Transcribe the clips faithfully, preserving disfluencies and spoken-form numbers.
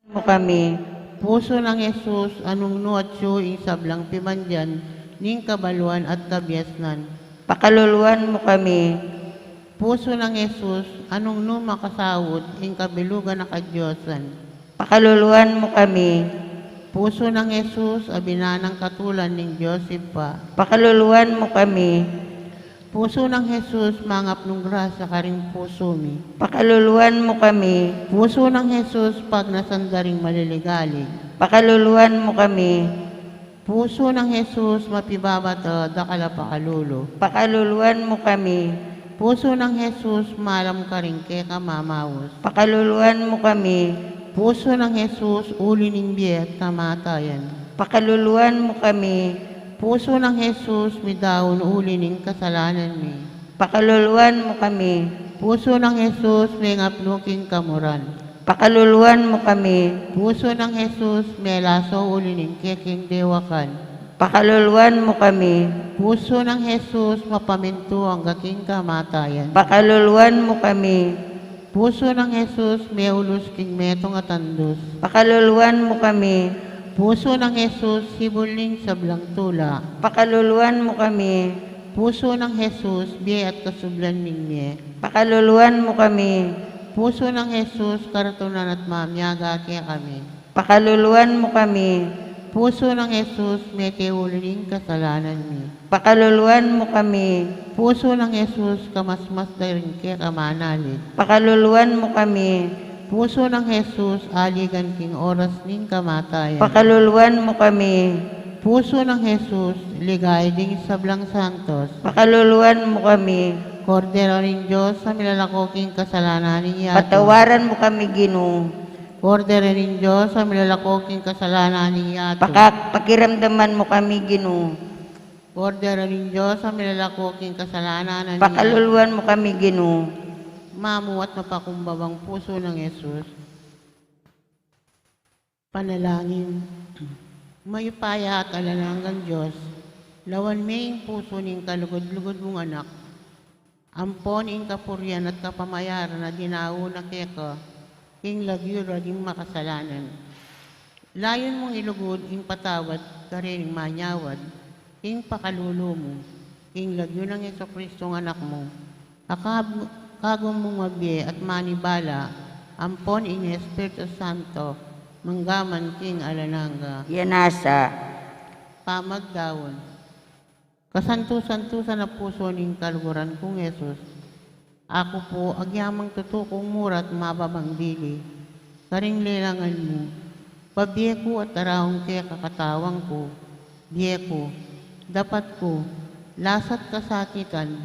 Mu kami. Pusu nang Jesus, a nung nu atyu ing sablang pibandian ning kabaluan at kabiasnan. Pakaluluan mu kami. Pusu nang Jesus, a nung nu makasaut ing kabilugan a kadiosan. Pakaluluan mu kami. Pusu nang Jesus, a binanang katulan ning Dios Ibpa. Pakaluluan mu kami. Pusu nang Jesus, mangapnung grasya karing pusu mi. Pakaluluan mu kami. Pusu nang Jesus, pagnasan da ring maliligalig. Pakaluluan mu kami. Pusu nang Jesus, mapibabata, dakal a pakalulu. Pakaluluan mu kami. Pusu nang Jesus, malam karing keka mamaus. Pakaluluan mu kami. Pusu nang Jesus, uli ning bie at kamatayan. Pakaluluan mu kami. Pusu nang Jesus, midaun uli ning kasalanan mi. Pakaluluan mu kami. Pusu nang Jesus, mengapnu king kamuran. Pakaluluan mu kami. Pusu nang Jesus, melaso uli ning keking dewakan. Pakaluluan mu kami. Pusu nang Jesus, mapamintu angga king kamatayan. Pakaluluan mu kami. Pusu nang Jesus, meulus king metung a tandus. Pakaluluan mu kami. Pusu nang Jesus, sibul ning sablang tula. Pakaluluan mu kami. Pusu nang Jesus, bie at kasublan ning mie. Pakaluluan mu kami. Pusu nang Jesus, karatunan at mamiaga kekami. Pakaluluan mu kami. Pusu nang Jesus, mete uli ning kasalanan mi. Pakaluluan mu kami. Pusu nang Jesus, kamasmas da ring keka manalig. Pakaluluan mu kami. Pusu nang Jesus, aligan king oras ning kamatayan. Pakaluluan mu kami. Pusu nang Jesus, ligaya ding sablang santos. Pakaluluan mu kami. Kordero ning Dios, a milalako king kasalanan ning yatu. Patawaran mu kami, Ginu. Kordero ning Dios, a milalako king kasalanan ning yatu. Paka-, pakiramdaman mu kami, Ginu. Kordero ning Dios, a milalako king kasalanan ning yatu. Pakaluluan mu kami, Ginu. Mamu at mapakumbabang pusu nang Jesus. Panalangin. Mayupaya at alang anggang Dios, lawan me ing pusu ning kalugud-lugud mung Anak, ampon ing kapurian at kapamayaran a dinaun na keka king lagyu da ding makasalanan. Layun mung ilugud ing patawad karing manyawad king pakalulu mu, king lagyu nang Jesucristong Anak mu, a kab-, kagum mung mabie at manibala, ampon ing Espiritu Santo, manggaman king alang angga. Yan nasa. Pamagdaun. Kasantu-santusan a pusu ning kaluguran kung Jesus, aku pu agyamang tutu kung mura at mababang dili karing lelangan mu, pabie ku at daraun keka katawan ku, bie ku, dapat ku, lasa't kasakitan,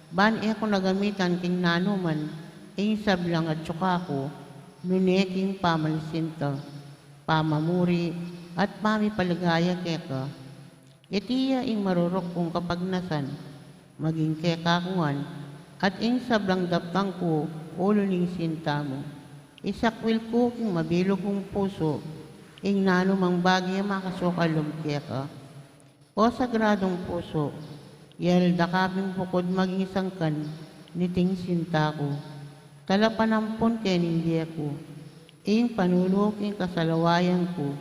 ban e ku na gamitan king nanuman ing sablang atyu kaku, nune king pamalisinta, pamamuri, at pamipaligaya keka. Iti ya ing maruruk kung kapagnasan, maging keka ku ngan, at ing sablang daptan ku, ulu ning sinta mu. Isakwil ku king mabilug kung pusu ing nanumang bage a makasukal lub keka. O sagradung pusu, yel da ka pin bukud maging sangkan niting sinta ku. Talapanampun ke ning bie ku, ing panulu king kasalawayan ku,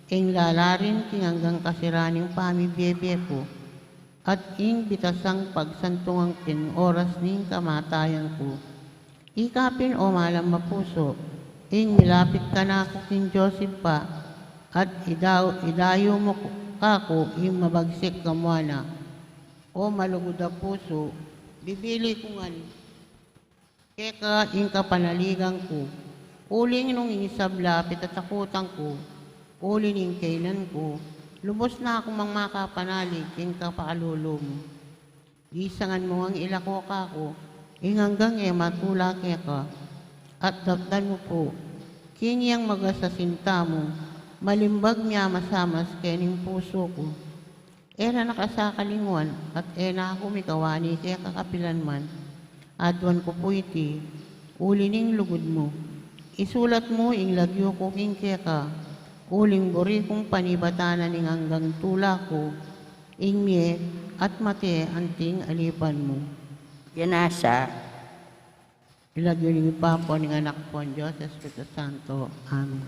ing lalarin king anggang kasiran ning pamibie-bie ku, at ing bitasang pagsantungan king oras ning kamatayan ku. Ika pin, o malam a pusu, ing milapit kanaku king Dios Ibpa, at idaw-, idayu mu kaku ing mabagsik a muana. O malugud a pusu, bibili ku ngan keka ing kapanaligan ku, uling nung ing sabla pitatakutan ku, uli ning kainan ku, lubus na ku mang makapanalig king kapakalulu mu. Isangan mu ngang ilako kaku ing anggang e matula keka, at daptan mu pu king yang magas a sinta mu, malimbag miamasamas kening pusu ku. E na nakasakalinguan, at e na ku mikawani keka kapilan man. Aduan ku pu iti, uli ning lugud mu. Isulat mu ing lagyu ku king keka, uling buri kung panibatan na ning anggang tula ku, ing mie at mate anting alipan mu. Yan nasa. Ing lagyu ning Ibpa, ampon ning Anak, ampon ning Dios Espiritu Santo. Amen.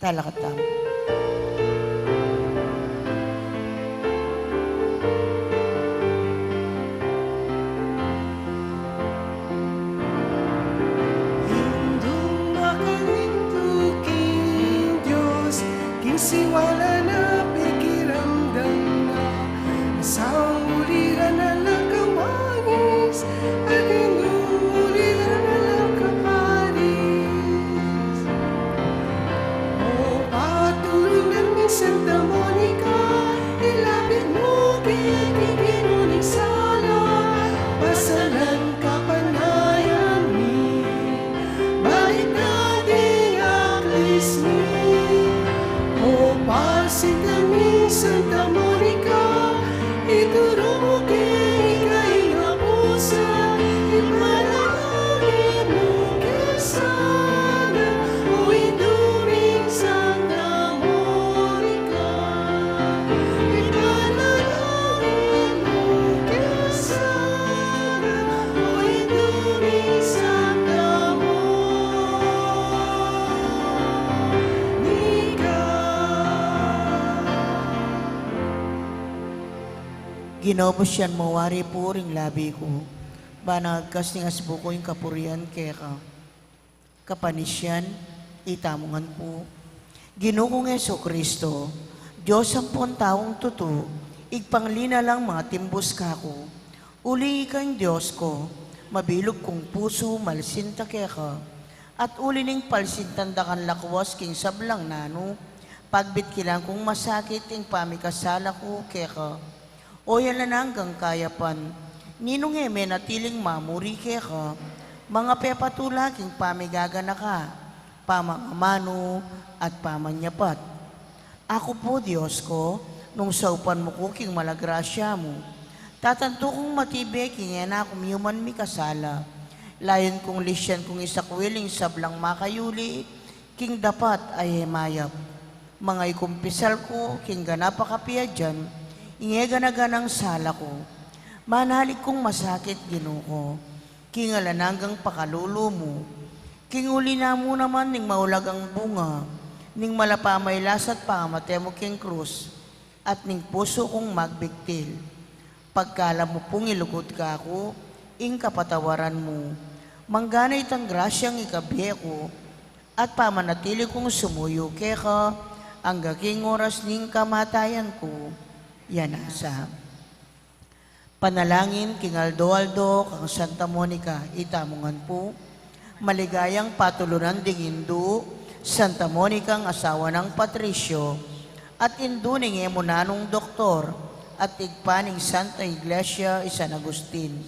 Talakad tamu. Indung makalintu king Dios, king siwala na, pakiramdam na, sa uliran na la kawalis, at indung uliran na la kaparis. O patulunan ming Santa Monica, ilapit mu ke king Ginu ing sala, pasalan kapanayan mi, balikdan ding aklis mi. O pasintan ming Santa Monica, ituru mu ke ing kaina pusa, ipanalangin mu ke sana, o Indu ming Santa Monica. Ipanalangin mu ke sana, o Indu ming Santa Monica. Ginu, pasian mu wari pu ring labi ku, ban agkas ning asbu ku ing kapurian keka. Kapanisian, itamu ngan pu. Ginu kung Jesucristo, Dios ampon taung tutu, igpang linalang mangatimbus kaku. Uli ika ing Dios ku, mabilug kung pusu, malsinta keka. At uli ning palsintan da kang lakwas king sablang nanu, pagbitkilan kung masakit ing pamikasala ku keka. O alang anggang kayapan, ninung e me natiling mamuri keka, mangapepatula king pamigaganaka, pamamanu, at pamanyapat. Aku pu, Dios ku, nung saupan mu ku king mala grasya mu, tatantu kung matibe king e na ku miyuman mikasala. Layun kung lisian kung isakwil ing sablang makayuli, king dapat a e mayap. Mangaikumpisal ku king ganap a kapiadan, ing e gana-ganang sala ku. Manalig kung masakit, Ginu ku, king alang anggang pakalulu mu. King uli na mu naman ning maulagang bunga ning mala pamailas at pamate mu king krus, at ning pusu kung magbigtil. Pagkalam mu pung ilugud kaku ing kapatawaran mu, manggana itang grasyang ikabie ku, at pamanatili kung sumuyu keka angga king oras ning kamatayan ku. Ya nasa. Panalangin king aldo-aldo kang Santa Monica, itamu ngan pu. Maligayang patulunan ding Indu, Santa Monica, asawa nang Patricio, at indu ning e mu nanung doktor, at ibpa ning Santa Iglesia i San Agustin.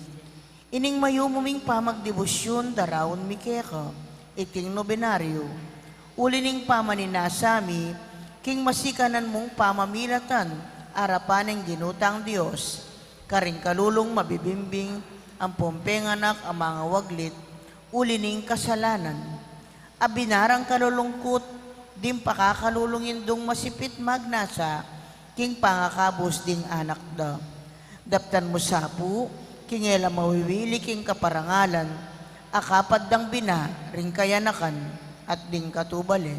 Ining mayumu ming pamagdebusyun daraun mi keka iting nobenaryo, uli ning pamaninasa mi king masikanan mung pamamilatan arapan ning Ginu tang Dios, karing kalulung mabibimbing ampong penganak a mangawaglit uli ning kasalanan. A binarang kalulungkut ding pakakalulung indung masipit magnasa king pangakabus ding anak da. Daptan mu sa pu king e la mawiwili king kaparangalan a kapad dang bina ring kayanakan at ding katubale.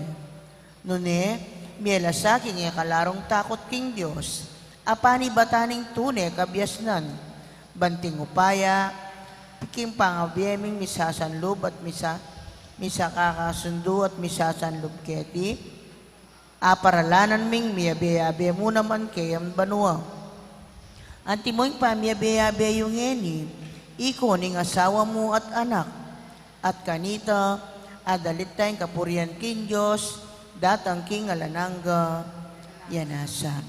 Nune, mie la sa king e kalarung takut king Dios a panibatan ning tune kabiasnan, ban king upaya king pangabie ming misasanlub at misa-, misakakasundu at misasanlub keti, aparalanan ming miyabe-yabe mu naman keyang banua. Antimo ing pamiyabe-yabe yu ngeni, iko ning asawa mu at anak, at kanita, adalit da ing kapurian king Dios, datang king alang angga. Ya nasa.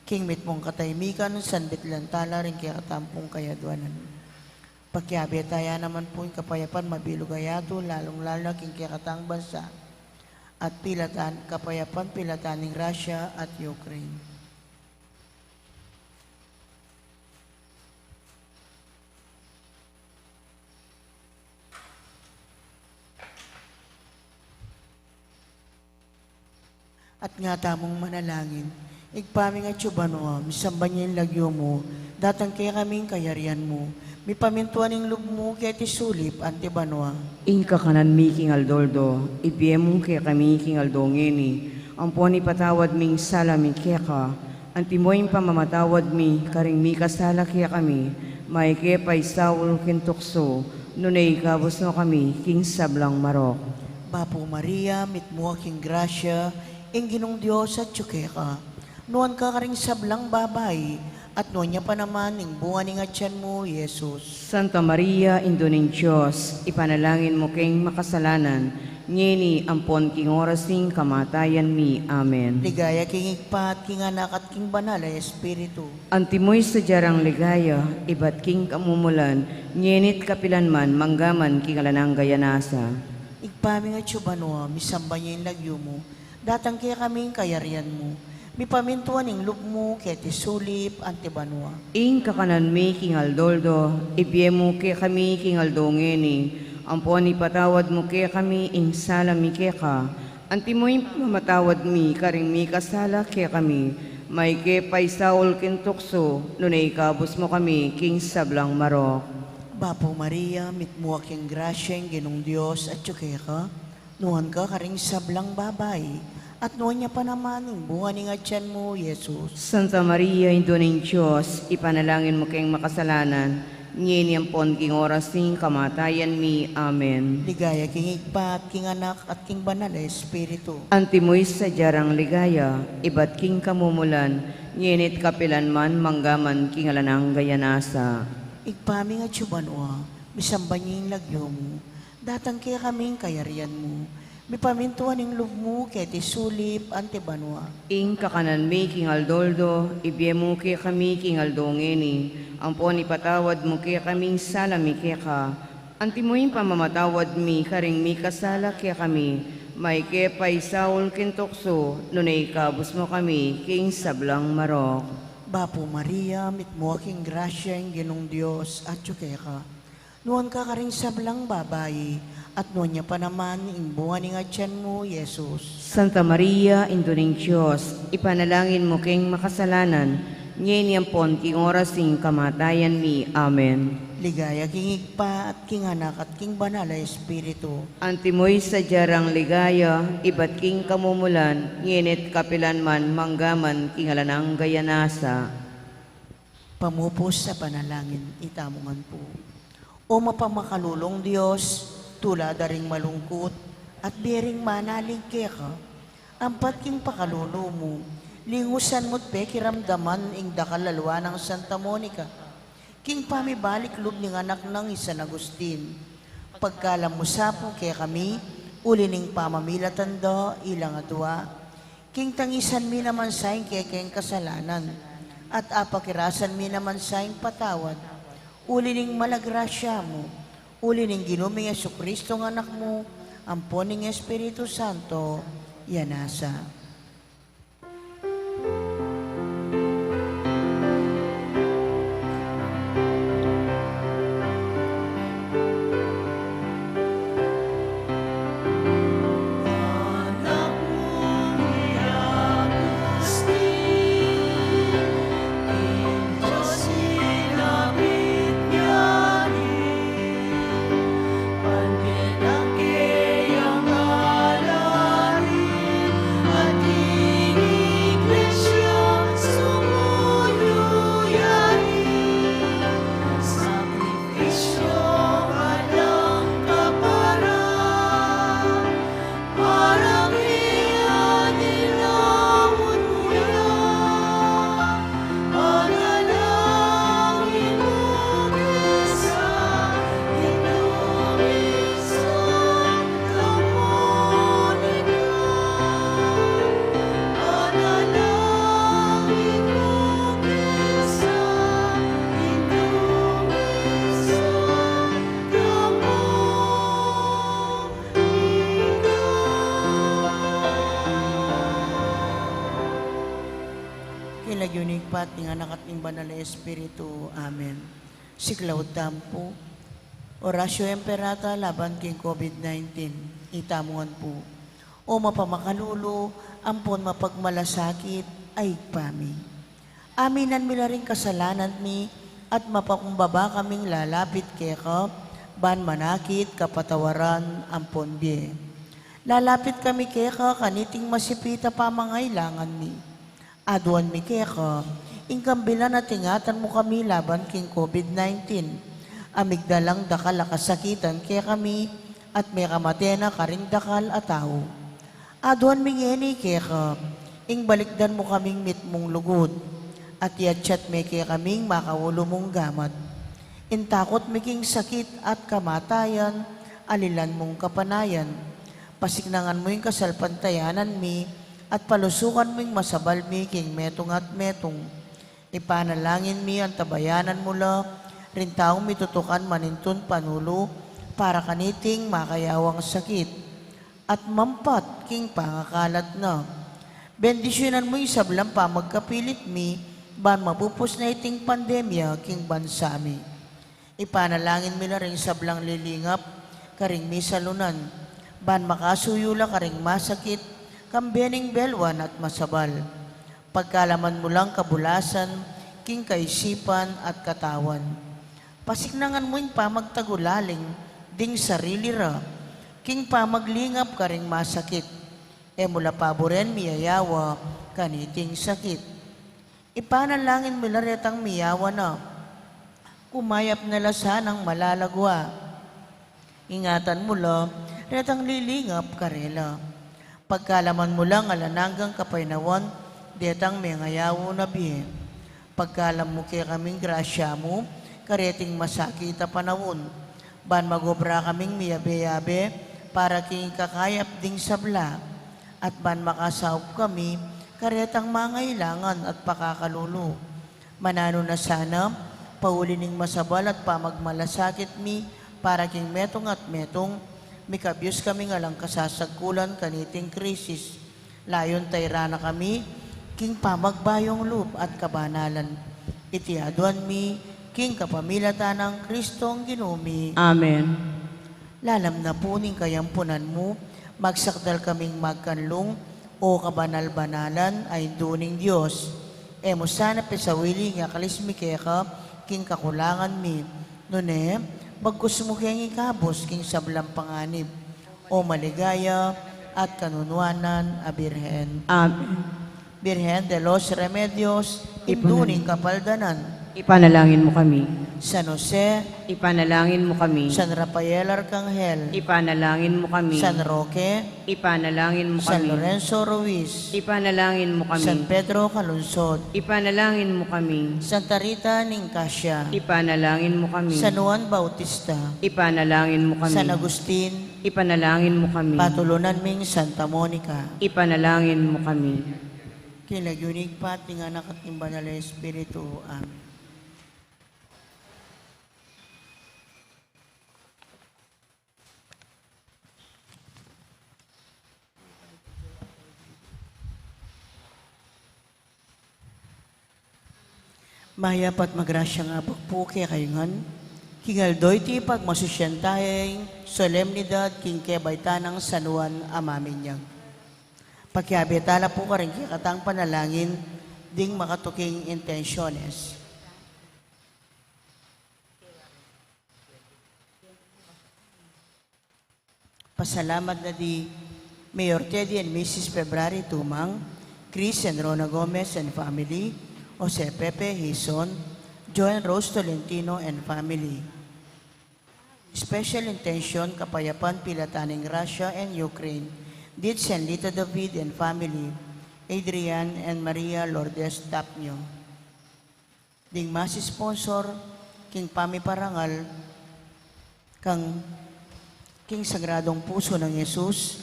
King mitmung katahimikan, sanbit lang tala ring kekatamung kayaduanan. Pakiabe taya naman pu ing kapayapan mabilug a yatu, lalung-lalu na king kekatang bansa. At pilatan, kapayapan pilatan ning Russia at Ukraine. At nga tamung manalangin. Ibpa mi, atsu ka banua, misamban ya ing lagyu mu, datang kekami ing kayarian mu, mipamintuan ing lub mu keti sulip anti banua. Ing kakanan mi king aldo-aldo, ibie mu kekami king aldo ngeni, Ampon ipatawad mi ing sala mi keka, antimo ing pamamatawad mi karing mikasala kekami, maike paisaul king tuksu, nune ikabus mu kami king sablang marok. Bapu Maria, mitmu ka king grasya, ing Ginung Dios atyu keka. Nuan ka karing sablang babai, at nuan ya pa naman ing bunga ning atyan mu, Jesus. Santa Maria, Indu ning Dios, ipanalangin mu keng makasalanan, ngeni ampon king oras ning kamatayan mi. Amen. Ligaya king Ibpa, at king Anak, at king Banal a Espiritu. Antimo ing sadya rang ligaya, ibat king kamumulan, ngeni't kapilan man, manggaman king alang angga. Nasa. Ibpa mi atsu ka banua, misamban ya ing lagyu mu, datang kekami ing kayarian mu, mipamintuan ing lub mu, keti sulip anti banua. Ing kakanan mi king aldo-aldo, ibie mu kekami king aldo ngeni, ampon ipatawad mu kekami ing sala mi keka, antimo ing pamamatawad mi karing mikasala kekami, maike paisaul king tuksu, nune ikabus mu kami king sablang marok. Bapu Maria, mitmu ka king grasya, ing Ginung Dios atyu keka. Nuan ka karing sablang babai, at nuan ya pa naman ing bunga ning atyan mu, Jesus. Santa Maria, Indu ning Dios, ipanalangin mu keng makasalanan, ngeni ampon king oras ning kamatayan mi. Amen. Ligaya king Ibpa, at king Anak, at king Banal a Espiritu. Antimo ing sadya rang ligaya, ibat king kamumulan, ngeni't kapilan man, manggaman king alang angga. Nasa. Ibpa mi atsu ka banua, misamban ya ing lagyu mu, datang kekami ing kayarian mu, mipamintuan ing lub mu, keti sulip anti banua. Ing kakanan mi king aldo-aldo, ibie mu kekami king aldo ngeni, ampon ipatawad mu kekami ing sala mi keka, antimo ing pamamatawad mi karing mikasala kekami, maike paisaul king tuksu, nune ikabus mu kami king sablang marok. Bapu Maria, mitmu ka king grasya, ing Ginung Dios atyu keka. Nuan ka karing sablang babai, at nuan ya pa naman ing bunga ning atyan mu, Jesus. Santa Maria, Indu ning Dios, ipanalangin mu keng makasalanan, ngeni ampon king oras ning kamatayan mi. Amen. Ligaya king Ibpa, at king Anak, at king Banal a Espiritu. Antimo ing sadya rang ligaya, ibat king kamumulan, ngeni't kapilan man, manggaman king alang angga. Nasa. Pamupus a panalangin, itamu ngan pu. O mapamakalulung Dios, tula da ring malungkut, at bie ring manalig keka, ampat king pakalulu mu, lingusan mu't pekiramdaman ing dakal a lua nang Santa Monica, king pamibalik lub ning anak nang i San Agustin. Pagkalam mu sa pu kekami, uli ning pamamilatan da ilang adua, king tangisan mi naman sa ing kekeng kasalanan, at apakirasan mi naman sa ing patawad, uli ning mala grasya mu, uli ning Ginu ming Jesucristo a Anak mu, ampon ning Espiritu Santo, ya nasa. King lagyu ning Ibpa, at ning Anak, at ning Banal a Espiritu. Amen. Siklaud tamu pu. Oratio Imperata laban king COVID nineteen. Itamu ngan pu. O mapamakalulu, ampon mapagmalasakit a Ibpa mi. Aminan mi la ring kasalanan mi, at mapakumbaba kaming lalapit keka, ban manakit kapatawaran ampon bie. Lalapit kami keka kaniting masipit a pamangailangan mi. Aduan mi keka, ing kambilan at ingatan mu kami laban king COVID nineteen, a migdalang dakal a kasakitan kekami, at mekamate na karing dakal a tau. Aduan mi ngeni keka, ing balikdan mu kaming mitmung lugud, at yatyat me kekaming makaulu mung gamat. Ing takut mi king sakit at kamatayan, alilan mung kapanayan. Pasiknangan mu ing kasalpantayanan mi, at palusukan mu ing masabal mi king metung at metung. Ipanalangin mi antabayanan mu la ring taung mitutukan manintun panulu para kaniting makayawang sakit at mampat king pangakalat na. Bendisyunan mu ing sablang pamagkapilit mi ban mapupus na iting pandemya king bansa mi. Ipanalangin mi la ring sablang lilingap karing misalunan, ban makasuyu la karing masakit, kambe ning belwan at masabal. Pagkalaman mu lang kabulasan king kaisipan at katawan. Pasiknangan mu ing pamagtagulaling ding sarili ra king pamaglingap karing masakit. E mu la paburen miyayawa kaniting sakit. Ipanalangin mu la retang miyawa na, kumayap na la sanang malalagwa. Ingatan mu la retang lilingap karela. Pagkalaman mu lang alang anggang kapaynawan detang mengayaw na bie. Pagkalam mu kekaming grasya mu kareting masakit a panaun, ban magobra kaming miyabe-yabe para king ikakayap ding sabla, at ban makasaup kami karetang mangailangan at pakakalulu. Mananu na sana, pauli ning masabal at pamagmalasakit mi para king metung at metung, mikabyus kaming alang kasasagkulan kaniting krisis. Layun tayran na kami king pamagbayung lub at kabanalan. Iti aduan mi king kapamilatan nang Kristong Ginu mi. Amen. Lalam na pu ning kayampunan mu, magsakdal kaming magkanlung, O kabanal-banalan a Indu ning Dios. E mu sana pisawili ing akalis mi keka king kakulangan mi, nune bagkus mu keng ikabus king sablang panganib, O maligaya at kanunuanan a Birhen. Amen. Birhen de los Remedios, Indu ning Kapaldanan. Ipanalangin mu kami. San Jose. Ipanalangin mu kami. San Rafael Arcangel. Ipanalangin mu kami. San Roque. Ipanalangin mu kami. San Lorenzo Ruiz. Ipanalangin mu kami. San Pedro Calungsod. Ipanalangin mu kami. Santa Rita ning Casia. Ipanalangin mu kami. San Juan Bautista. Ipanalangin mu kami. San Agustin. Ipanalangin mu kami. Patulunan ming Santa Monica. Ipanalangin mu kami. King lagyu ning Ibpa, ning Anak, at ning Banal a Espiritu. Amen. Mayap at magrasyang abak pu kekayu ngan, king aldo iti pagmasusyan taya ing solemnidad king kebaitan nang San Juan a Maminyag. Pakiabe tala pu karing kekatang panalangin ding makatuking intensyones. Pasalamat na di Mayor Teddy and Missus February Tumang, Chris and Rona Gomez and family, Jose Pepe Hizon, Joe and Rose Tolentino and family. Special intention, kapayapan pilatan ning Russia and Ukraine, Dids and Lita David and family, Adrian and Maria Lourdes Tapnio. Ding mass sponsor king pamiparangal kang king Sagradong Puso nang Jesus,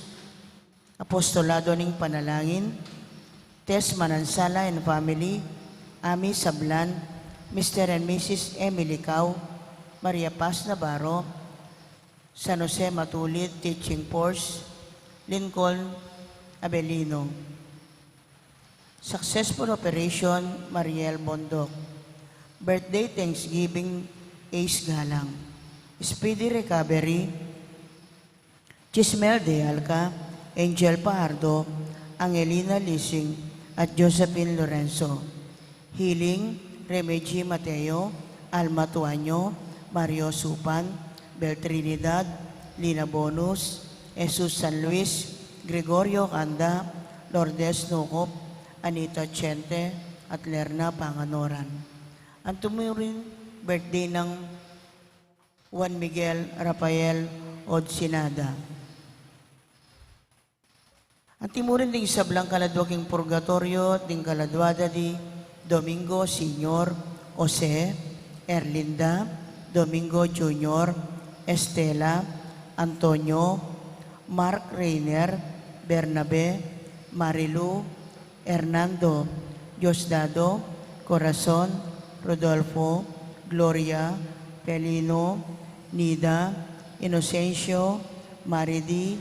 Apostolado ning Panalangin, Tess Manansala and family, Ami Sablan, Mister and Missus Emily Cao, Maria Paz Navarro, San Jose Matulit Teaching Force, Lincoln Abelino. Successful Operation Mariel Bondoc. Birthday Thanksgiving Ace Galang. Speedy recovery Chismel De Alca, Angel Pajardo, Angelina Lising, at Josephine Lorenzo. Healing, Remeji Mateo, Alma Tuaño, Mario Supan, Bel Trinidad, Lina Bonus, Jesus San Luis, Gregorio Canda, Lourdes Nucop, Anita Chente, at Lerna Panganoran. Antimurin birthday nang Juan Miguel Rafael Odsinada. Antimurin ding sablang kaladwa king purgatoryo, ding kaladwa da di Domingo Senior, Jose, Erlinda, Domingo Junior, Estela, Antonio, Mark Reiner, Bernabe, Marilu, Hernando, Diosdado, Corazon, Rodolfo, Gloria, Pelino, Nida, Inocencio, Maridi,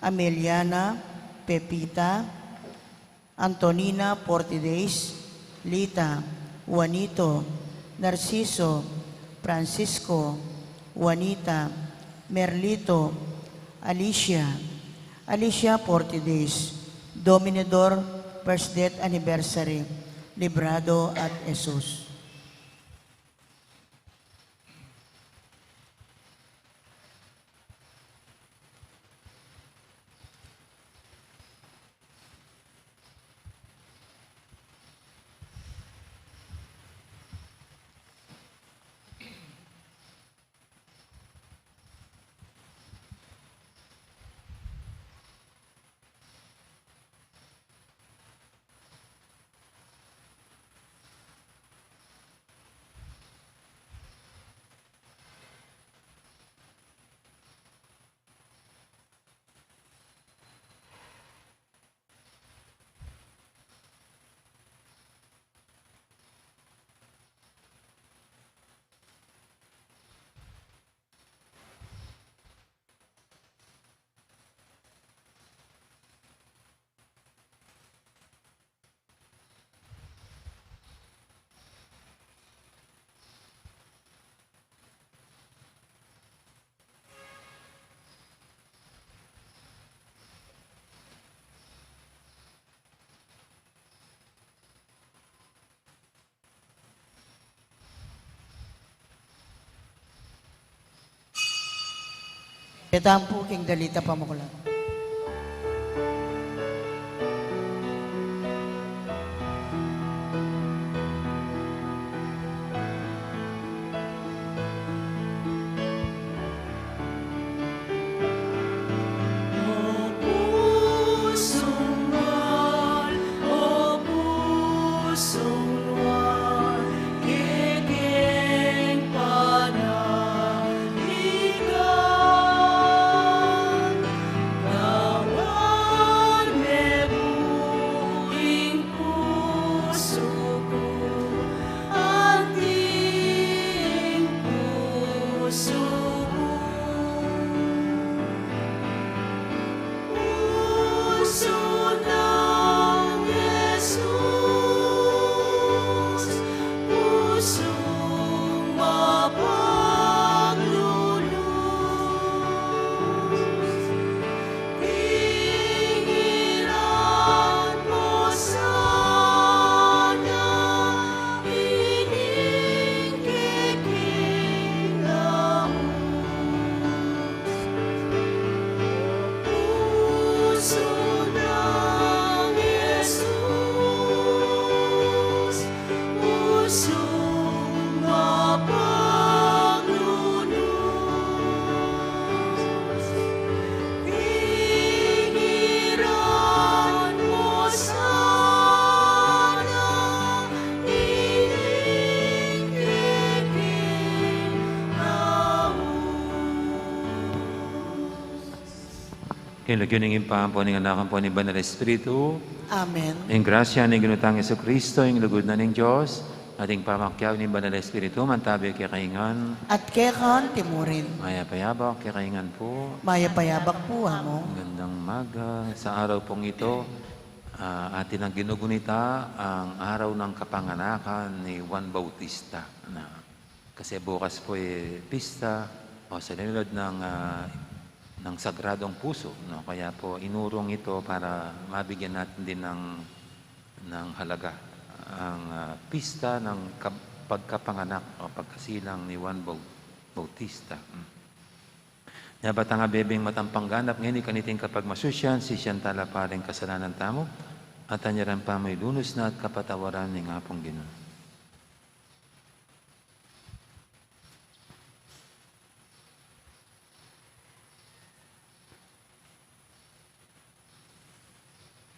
Ameliana, Pepita, Antonina, Forty Days, Lita, Juanito, Narciso, Francisco, Juanita, Merlito, Alicia, Alicia, Forty Days, Dominador, First Death Anniversary, Librado at Jesus. Kita pu king dalita pamuklat. King lagyu ning Ibpa, ampo ning Anak, ampo ning Banal Espiritu. Amen. Ing grasya ning Ginung Jesucristo, ing lugud na ning Dios, at ing pamakiabe ning Banal Espiritu, mantabi kekayu ngan. At keka antimurin. Mayap a abak kekayu ngan pu. Mayap a abak pu, Among. Magandang umaga. Sa araw pong ito, ah, atin nang ginugunita ang araw ng kapanganakan ni Juan Bautista. Na, kasi bukas po, eh, pista o solenidad ng, ah, ng Sagradong Puso, no? Kaya po inurong ito para mabigyan natin din ng, ng halaga ang, ah, pista ng kap-, pagkapanganak o pagkasilang ni Juan Bau-, Bautista. Mm. Yabat tang abebeng matampang ganap ngeni kaniting kapagmasusyan, sisian tala pa ring kasalanan tamu, at anyaran pa mu ilunus na at kapatawaran ning Apung Ginu.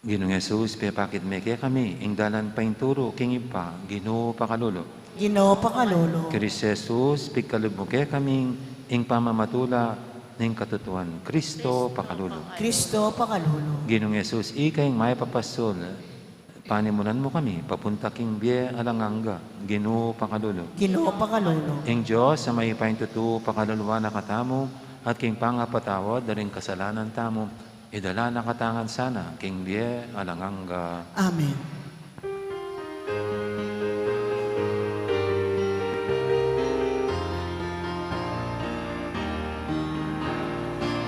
Ginung Jesus, pepakit me kekami ing dalan painturu king Ibpa, Ginu pakalulu. Ginu pakalulu. Kristo Jesus, pigkalub mu kekami ing pamamatula ning katutuan, Kristo pakalulu. Kristo pakalulu. Ginung Jesus, ika ing mayap a pasul, panimunan mu kami papunta king bie alang angga, Ginu pakalulu. Ginu pakalulu. Ing Dios a mayupayang tutu pakaluluan na katamu, at king pangapatawad da ring kasalanan tamu, idala na katamu ngan sana king bie alang angga. Amen.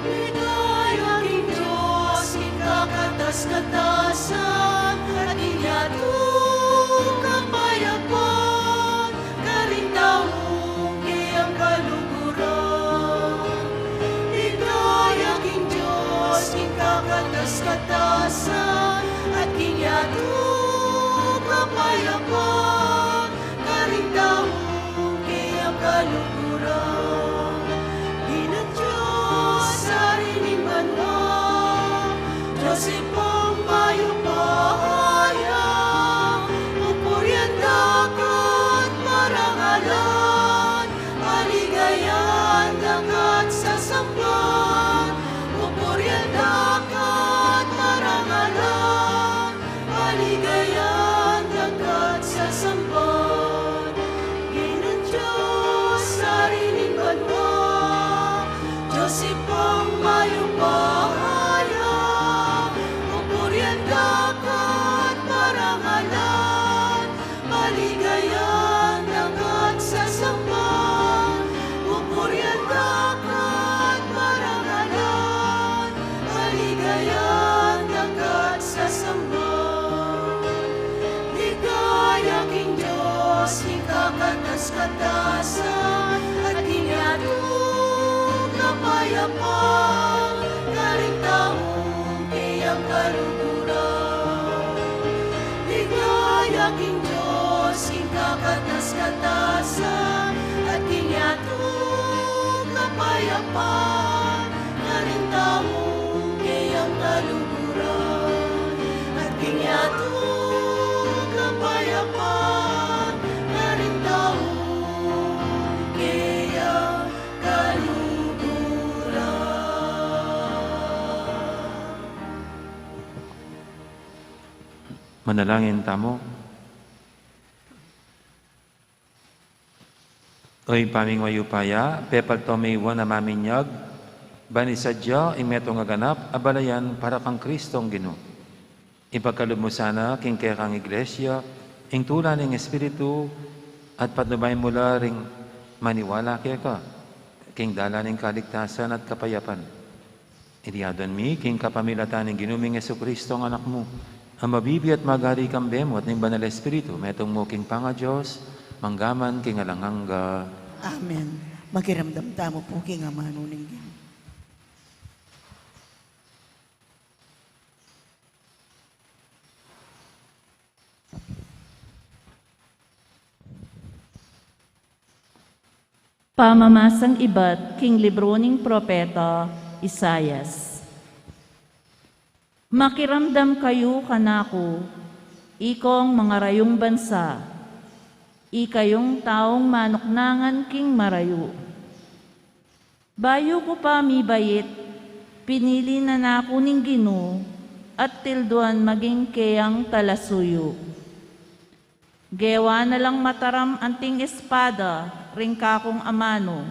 Ligaya king Dios king kakatas-katasan, at king yatu kapayapan, karing taung kayang kaluguran. Ligaya king Dios king kakatas-katasan, at king yatu kapayapan, karing taung kayang kaluguran. Ginung Dios, Ari ning banua, Dios Ibpang mayupaya, pupurian da ka at parangalan, paligayan da ka at sasamban, pupurian da ka at parangalan, paligayan da ka at sasamban. Ginung Dios, Ari ning banua, Dios Ibpang mayupaya, pupurian da ka at parangalan, paligayan da ka at sasamban, pupurian da ka at parangalan, paligayan da ka at sasamban. Ligaya king Dios king kakatas-katasan, at king yatu kapayapan, karing taung kayang kaluguran. Ligaya king Dios king kakatas-katasan, at king yatu kapayapan, karing taung kayang kaluguran. At king yatu kapayapan, karing taung kayang kaluguran. Manalangin tamu. O Ibpa ming mayupaya, pepalto me iwan a maminyag, ban ing sadya ing metung a ganap a balayan para kang Kristong Ginu. Ipagkalub mu sana king kekang Iglesia ing tula ning Espiritu, at patnubay mu la ring maniwala keka king dalan ning kaligtasan at kapayapan. Iti adwan mi king kapamilatan ning Ginu ming Jesucristo a Anak mu, a mabibie at magari kambe mu at ning Banal a Espiritu, metung mu king pangaDios, mangga man king alang angga. Amen. Makiramdam tamu pu king amanu ning Ginu. Pamamasang ibat king libru ning propeta Isaias. Makiramdam kayu kanaku, ikong mangarayung bansa, ikayung taung manuknangan king marayu. Bayu ku pa mibait, pinili na naku ning Ginu, at tilduan maging keyang talasuyu. Gewa na lang mataram anting espada ring kakung amanu.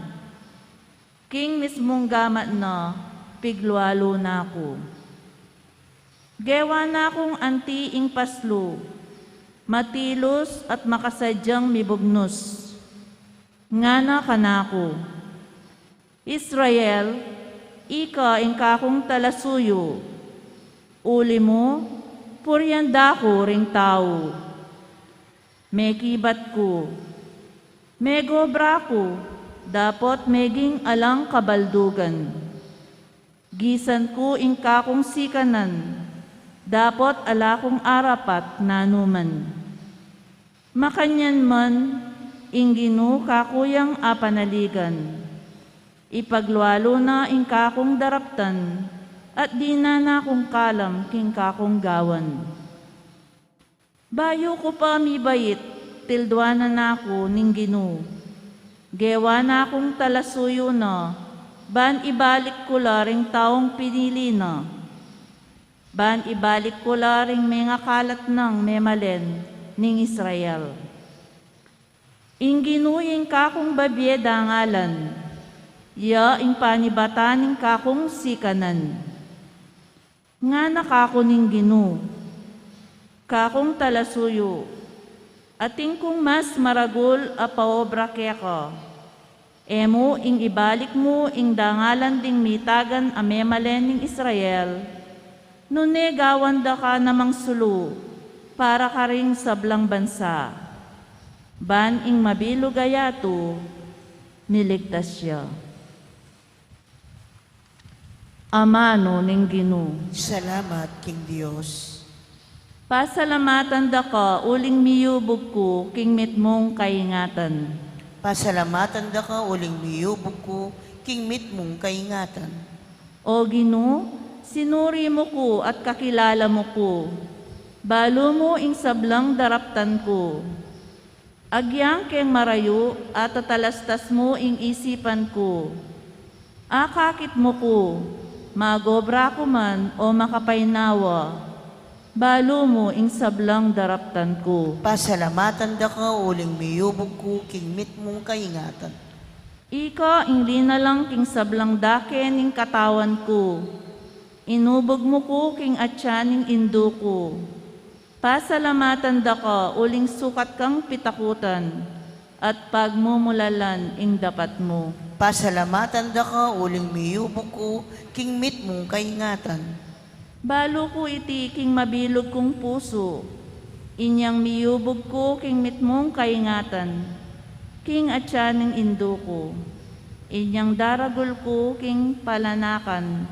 King mismung gamat na, piglualu na ku. Gewa na kung anti ing paslu, matilus at makasadyang mibugnus. Ngana kanaku, Israel, ika ing kakung talasuyu, uli mu, purian da ku ring tau. Mekibat ku, megobra ku, dapot meging alang kabaldugan. Gisan ku ing kakung sikanan, dapot ala kung arapat nanuman. Makanyan man, ing Ginu kaku yang apanaligan. Ipaglualu na ing kakung daraptan, at dinan na kung kalam king kakung gawan. Bayu ku pa mibait, tilduanan na ku ning Ginu. Gewa na kung talasuyu na, ban ibalik ku la ring taung pinili na. Ban ibalik ku la ring mengakalat nang memalen ning Israel. Ing Ginu ing kakung babie dangalan, ya ing panibatan ning kakung sikanan. Ngana kaku ning Ginu, kakung talasuyu, atin kung mas maragul a paobra keka. E mu ing ibalik mu ing dangalan ding mitagan a memalen ning Israel, nune gawan da ka namang sulu para karing sablang bansa. Ban ing mabilug a yatu, miligtas ya. Amanu ning Ginu. Salamat king Dios. Pasalamatan da ka uling miyubug ku king mitmung kaingatan. Pasalamatan da ka uling miyubug ku king mitmung kaingatan. O Ginu, sinuri mu ku at kakilala mu ku. Balu mu ing sablang daraptan ku. Agyang keng marayu at tatalastas mu ing isipan ku. Akakit mu ku, magobra ku man o makapainawa, balu mu ing sablang daraptan ku. Pasalamatan da ka uling miyubug ku king mitmung kaingatan. Ika ing linalang king sablang dake ning katawan ku. Inubug mu ku king atyan ning indu ku. Pasalamatan da ka uling sukat kang pitakutan at pagmumulalan ing dapat mu. Pasalamatan da ka uling miyubug ku king mitmung kaingatan. Balu ku iti king mabilug kung pusu, inyang miyubug ku king mitmung kaingatan, king atyan ning indu ku, inyang daragul ku king palanakan,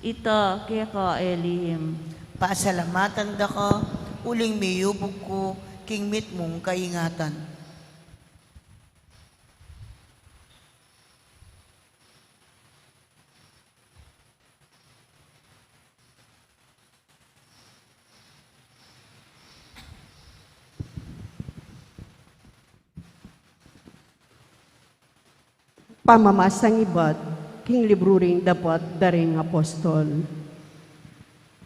ita keka e lihim. Pasalamatan da ka uling miyubug ku king mitmung kaingatan. Pamamasang ibat king libru ring dapat da ring apostol.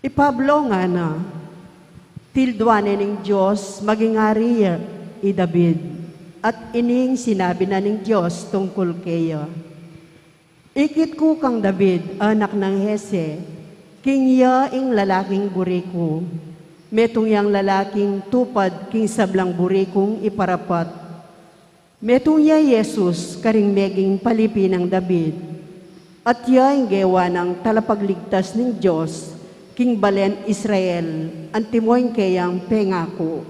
I Pablo ngana, tilduan ne ning Dios maging ari ya i David, at ining sinabi na ning Dios tungkul keya. Ikit ku kang David, anak nang Jese, king iya ing lalaking buri ku. Metung yang lalaking tupad king sablang buri kung iparapat. Metung ya i Jesus karing meging palipi nang David, at iya ing gewa nang talapagligtas ning Dios king balen Israel, antimo ing keyang pengaku.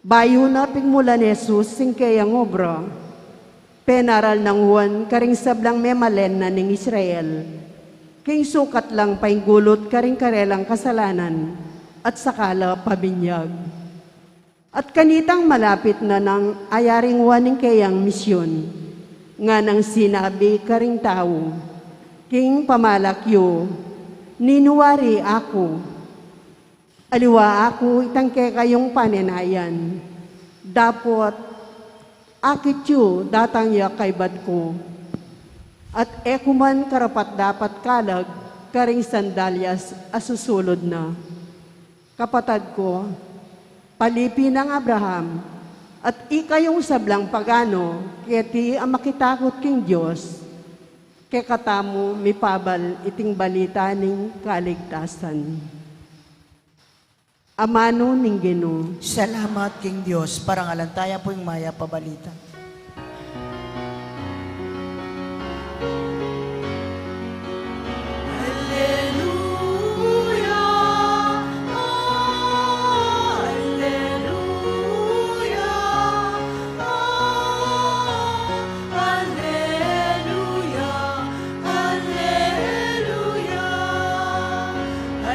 Bayu na pigmulan Jesus ing keyang obra, penaral nang Juan karing sablang memalen na ning Israel, king sukat lang painggulut karing karelang kasalanan, at saka la pabinyag. At kanitang malapit na nang ayaring Juan ing keyang misyun, nganang sinabi karing tau, king pamalak yu, ninu wari aku? Aliwa aku itang kekayung panenayan. Dapot, akit yu datang ya kaybat ku. At e ku man karapat-dapat kalag karing sandalyas a susulud na. Kapatad ku, palipi nang Abraham, at ikayung sablang pagano keti a makitakut king Dios, kekatamu mipabal iting balita ning kaligtasan. Amanu ning Ginu. Salamat king Dios. Parangalan taya pu ing mayap a balita. Alleluia, alleluia, alleluia, alleluia.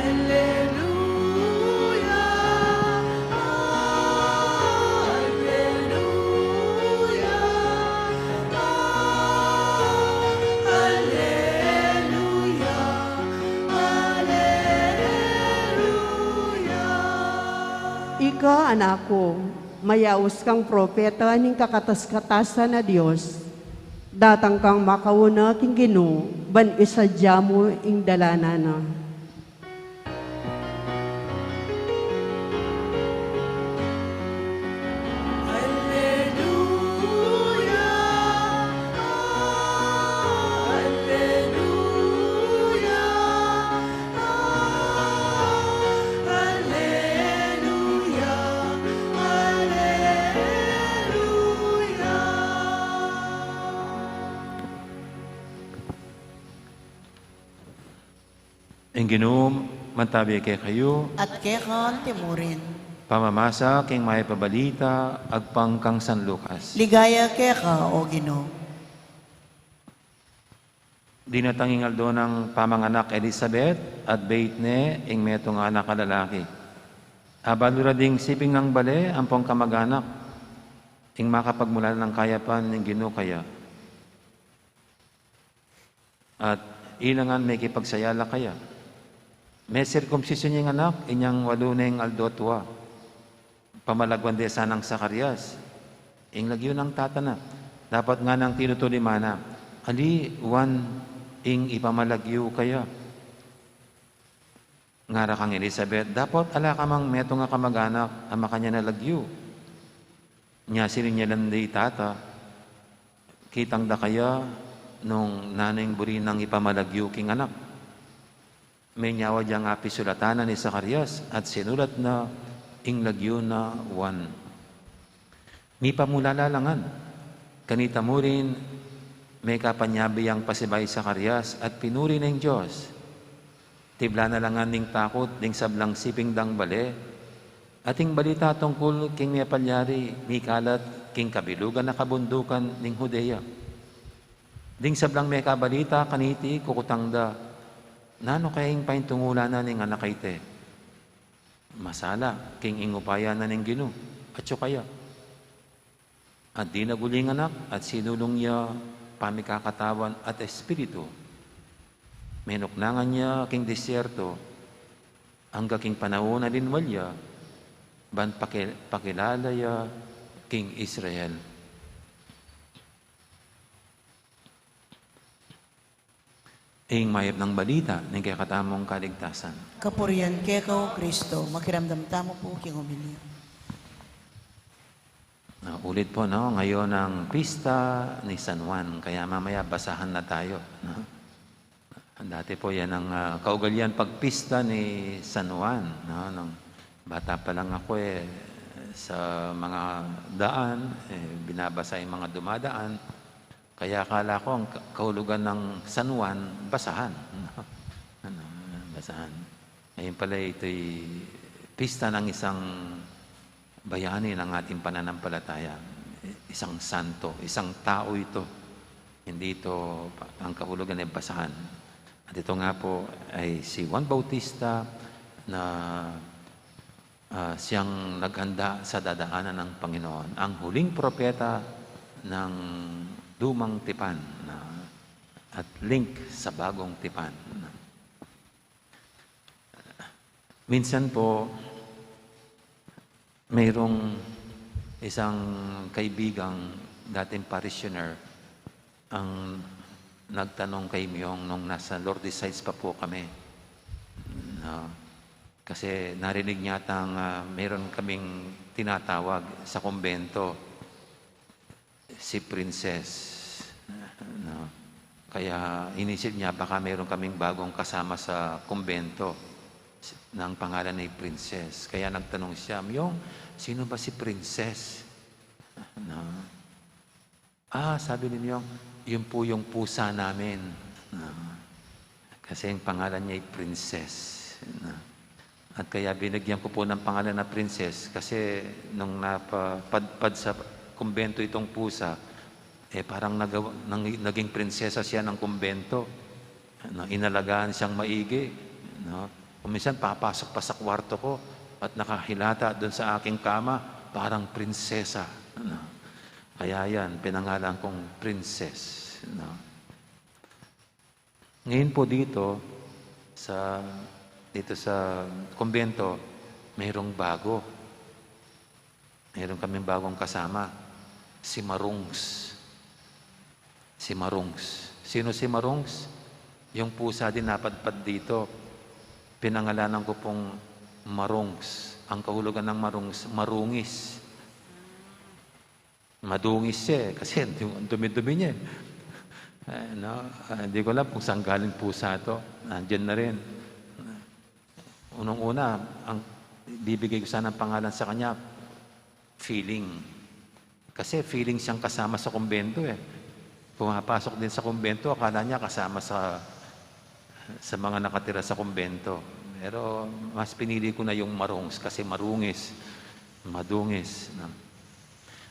Alleluia, alleluia, alleluia, alleluia. Ika, anak ku, mayaus kang propeta ning kakatas-katasan a Dios. Datang kang makauna king Ginu, ban isadya mu ing dalanan na. Alleluia, alleluia, alleluia, alleluia. Ing Ginu mantabi kekayu. At keka antimurin. Pamamasa king Mayap a Balita agpang kang San Lucas. Ligaya keka, O Ginu. Dinatang ing aldo nang pamanganak Elizabeth, at beit ne ing metung a anak a lalaki. Abalu ra ding siping nang bale ampong kamag-anak, ing makapagmulala nang kayapan ning Ginu kaya. At ilangan mekipagsaya la kaya. Mesirkumsisyun ya ing anak inyang walu neng aldo tua. Pamalagwan de sanang Zacarias ing lagyu nang tata na. Dapot nganang tinutuliman na, "Ali, Juan ing ipamalagyu kaya?" Ngara kang Elizabeth, "Dapot ala ka mang metung a kamag-anak a makanyan a lagyu?" Nya siling ne la ding tata, "Kitang da kaya nung nanu ing buri nang ipamalagyu king anak?" Menyawad yang apisulatan na ni Zacarias at sinulat na ing lagyu na Juan. Mipamulala la ngan. Kanita murin, mekapanyabing pasibayu i Zacarias at pinuri na ing Dios. Tiblan na la ngan ning takut ding sablang siping dang bale, at ing balita tungkul king mepalyari mikalat king kabilugan a kabundukan ning Judea. Ding sablang mekabalita kaniti kukutang da, "Nanu kaya ing paintungulan na ning anak a iti? Masala king ing upaya na ning Ginu, atyu kaya?" At dinagul ya ing anak, at sinulung ya pamikakatawan at espiritu. Menuknangan ya king disyerto, angga king panaun a linwal ya, ban paki-, pakilala ya king Israel. Ing mayap nang balita ning kekatamung kaligtasan. Kapurian keka, O Kristo. Makiramdam tamu pu king homilya. Na, ulit po, no? Ngayon ang pista ni San Juan, kaya mamaya basahan na tayo, no? Dati po yan ang, ah, kaugalian pagpista ni San Juan, no? Nung bata pa lang ako, eh, sa mga daan, eh, binabasa yung mga dumadaan. Kaya akala ko ang ka-, kahulugan ng San Juan, basahan. Ano, basahan. Ngayon pala, ito'y pista ng isang bayani ng ating pananampalataya. Isang santo, isang tao ito. Hindi ito pa-, ang kahulugan ay basahan. At ito nga po ay si Juan Bautista na ah, siyang naghanda sa dadaanan ng Panginoon, ang huling propeta ng Lumang Tipan, na, at link sa Bagong Tipan. Minsan po, mayroong isang kaibigang dating parishioner ang nagtanong kay Myung nung nasa Lourdes Heights pa po kami. No? Kasi narinig niya tang, ah, meron kaming tinatawag sa kumbento, si Princess. No? Kaya inisip niya baka meron kaming bagong kasama sa kumbento ng pangalan ni Princess. Kaya nagtanong siya, "Myung, sino ba si Princess?" No? "Ah," sabi ni Myung, "yun po yung pusa namin." Ah, kasi ang pangalan niya ay Princess. Ah, at kaya binigyan ko po ng pangalan na Princess kasi nung napapadpad sa kumbento itong pusa, eh, parang nagawa, nang-, naging prinsesa siya ng kumbento. No, inalagaan siyang maigi, no? Kung minsan, papasok pa sa kwarto ko at nakahilata dun sa aking kama, parang prinsesa. No? Kaya yan, pinangalan kong Princess. No? Ngayon po dito, sa, dito sa kumbento, mayroong bago. Meron kaming bagong kasama, si Marungs. Si Marungs. Sino si Marungs? Yung pusa din napadpad dito. Pinangalanan ko pong Marungs. Ang kahulugan ng Marungs, marungis. Madungis siya eh, kasi ang dumi-dumi niya eh. Eh, no? Ah, hindi ko alam kung saan galing pusa to. Nandiyan na rin. Unang-una, ang bibigay ko sana ng pangalan sa kanya, Feeling. Kasi feeling siyang kasama sa kumbento eh. Pumapasok din sa kumbento, akala niya kasama sa, sa mga nakatira sa kumbento. Pero mas pinili ko na yung Marungs kasi marungis, madungis. No?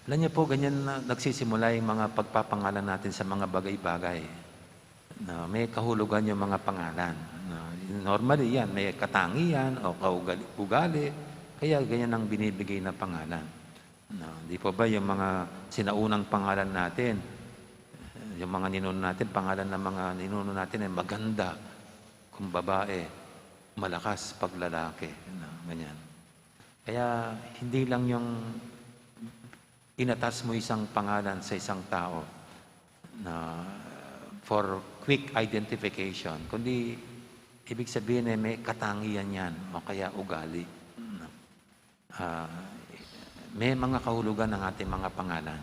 Alam niyo po, ganyan na nagsisimula yung mga pagpapangalan natin sa mga bagay-bagay. No, may kahulugan yung mga pangalan. No, normally yan, may katangian o kaugali-, ugali. Kaya ganyan ang binibigay na pangalan. No, di po ba yung mga sinaunang pangalan natin, yung mga ninuno natin, pangalan ng mga ninuno natin ay maganda kung babae, malakas pag lalaki. No, ganyan. Kaya hindi lang yung inatas mo isang pangalan sa isang tao na for quick identification, kundi ibig sabihin eh, may katangian yan o kaya ugali. Ah, may mga kahulugan ng ating mga pangalan.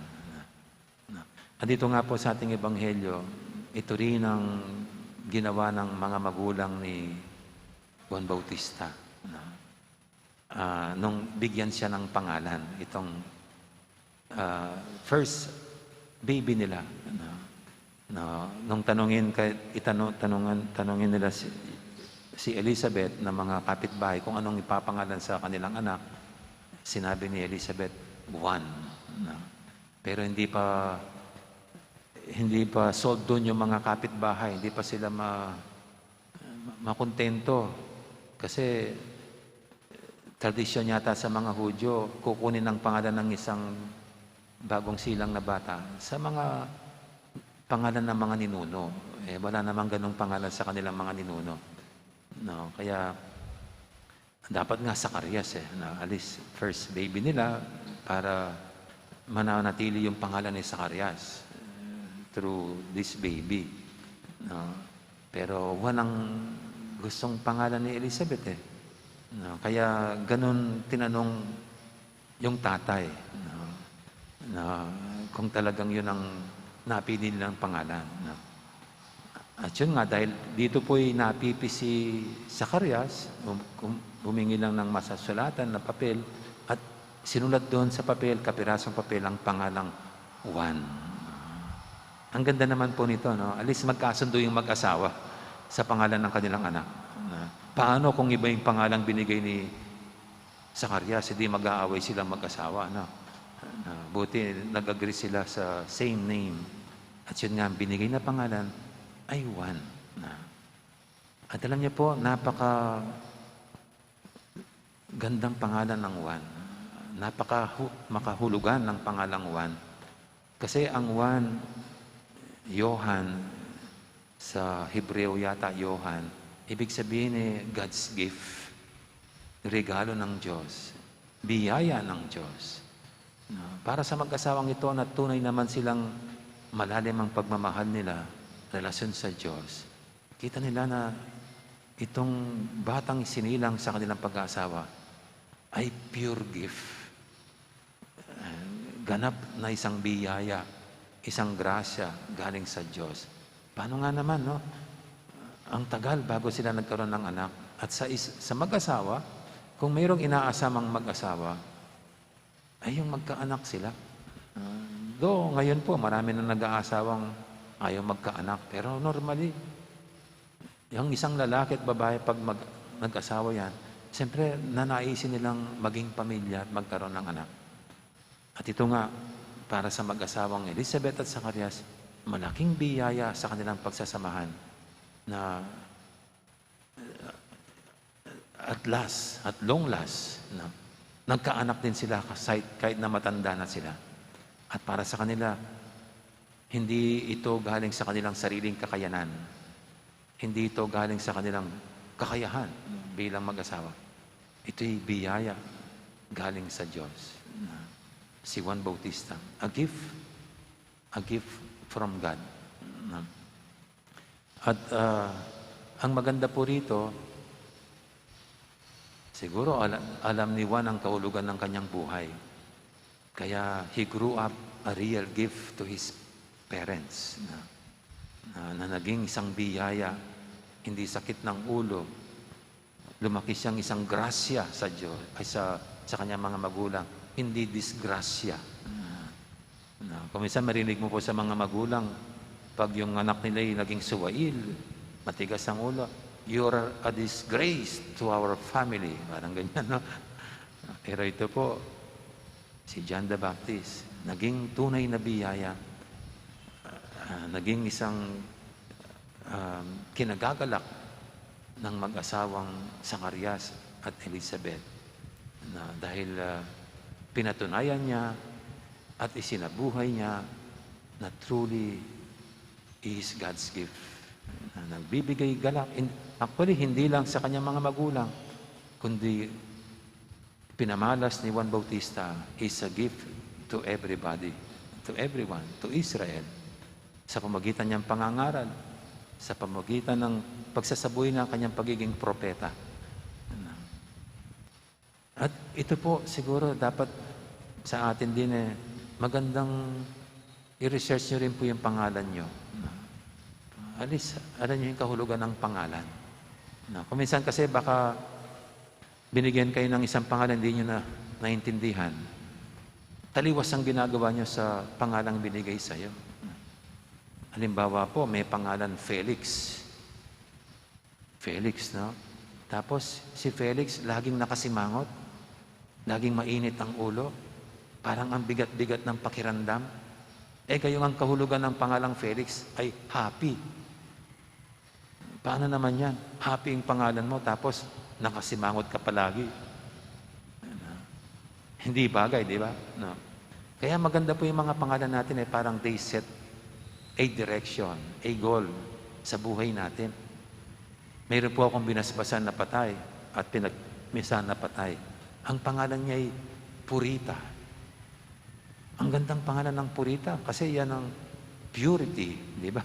Andito nga po sa ating ebanghelyo, ito rin ang ginawa ng mga magulang ni Juan Bautista. No? Ah, nung bigyan siya ng pangalan, itong, ah, first baby nila, no? No, nung tanungin kay, itanu-, tanungan, tanungin nila si, si Elizabeth ng mga kapitbahay kung anong ipapangalan sa kanilang anak, sinabi ni Elizabeth, "Juan." No? Pero hindi pa, hindi pa sold dun yung mga kapitbahay, hindi pa sila ma-, makontento. Kasi tradisyon yata sa mga Hudyo, kukunin ang pangalan ng isang bagong silang na bata sa mga pangalan ng mga ninuno. Eh, wala namang ganong pangalan sa kanilang mga ninuno. No? Kaya dapat nga Zacarias eh, na at least first baby nila para mananatili yung pangalan ni Zacarias, eh, through this baby. No? Pero Juan ang gustong pangalan ni Elizabeth eh. No? Kaya ganun tinanong yung tatay, no? Na kung talagang yun ang napili nilang pangalan, no? At yun nga, dahil dito po'y napipi si Zacarias, um-, um-, humingi lang ng masasulatan na papel at sinulat doon sa papel, kapirasong papel, ang pangalang Juan. Ang ganda naman po nito, no? At least magkasundo yung mag-asawa sa pangalan ng kanilang anak. Na, paano kung iba yung pangalang binigay ni Zacarias, hindi mag-aaway silang mag-asawa, no? Na, buti nag-agree sila sa same name. At yun nga, ang binigay na pangalan ay Juan. Na, at alam niyo po, napaka gandang pangalan ng Juan. Napaka hu-, makahulugan ng pangalang Juan. Kasi ang Juan, Johan, sa Hebreo yata, Johan, ibig sabihin eh, God's gift. Regalo ng Diyos. Biyaya ng Diyos. No? Para sa mag-asawang ito na tunay naman silang malalim ang pagmamahal nila, relasyon sa Diyos. Kita nila na itong batang sinilang sa kanilang pag-aasawa ay pure gift. Eh, ganap na isang biyaya, isang grasya galing sa Diyos. Paano nga naman, no? Ang tagal bago sila nagkaroon ng anak. At sa is-, sa mag-asawa, kung mayroong inaasamang mag-asawa, ay yung magkaanak sila. Ah, though, ngayon po, marami na nag-aasawang ayaw magkaanak. Pero normally, yung isang lalaki at babae, pag mag-, nag-asawa yan, siyempre, nanaisin nilang maging pamilya at magkaroon ng anak. At ito nga, para sa mag-asawang Elizabeth at Zacarias, malaking biyaya sa kanilang pagsasamahan na, uh, at last, at long last, no? Nagkaanak din sila kahit, kahit na matanda na sila. At para sa kanila, hindi ito galing sa kanilang sariling kakayanan. Hindi ito galing sa kanilang kakayahan bilang mag-asawa. Ito'y biyaya galing sa Diyos. Na si Juan Bautista, a gift, a gift from God. Na, at, ah, ang maganda po rito, siguro ala-, alam ni Juan ang kahulugan ng kanyang buhay. Kaya he grew up a real gift to his parents. Na, na, na naging isang biyaya, hindi sakit ng ulo. Lumaki siyang isang grasya sa Diyos, ay, sa, sa kanyang mga magulang, hindi disgrasya. Na, na, kung minsan marinig mo po sa mga magulang, pag yung anak nila ay naging suwail, matigas ang ulo, "You're a disgrace to our family." Parang ganyan, no? Pero ito po, si John the Baptist, naging tunay na biyaya, ah, naging isang, um, kinagagalak ng mag-asawang Zacarias at Elizabeth, na dahil, ah, pinatunayan niya at isinabuhay niya na truly he is God's gift. Na nagbibigay galak. In-, actually, hindi lang sa kanyang mga magulang, kundi pinamalas ni Juan Bautista is a gift to everybody, to everyone, to Israel. Sa pamagitan niyang pangangaral, sa pamagitan ng pagsasabuhay ng kanyang pagiging propeta. At ito po, siguro dapat sa atin din, eh, magandang i-research nyo rin po yung pangalan nyo. At least, alam nyo yung kahulugan ng pangalan. Na, kung minsan kasi baka binigyan kayo ng isang pangalan, hindi nyo na naintindihan. Taliwas ang ginagawa nyo sa pangalang binigay sa'yo. Halimbawa po, may pangalan Felix. Felix, no? Tapos, si Felix, laging nakasimangot, laging mainit ang ulo, parang ang bigat-bigat ng pakiramdam. Eh, gayong ang kahulugan ng pangalang Felix ay happy. Paano naman yan? Happy ang pangalan mo, tapos nakasimangot ka palagi. Ano? Hindi bagay, di ba? No. Kaya maganda po yung mga pangalan natin, eh, parang they set a direction, a goal sa buhay natin. Mayroon po akong binasbasan na patay at pinagmisahan na patay. Ang pangalan niya ay Purita. Ang gandang pangalan ng Purita kasi yan ang purity, di ba?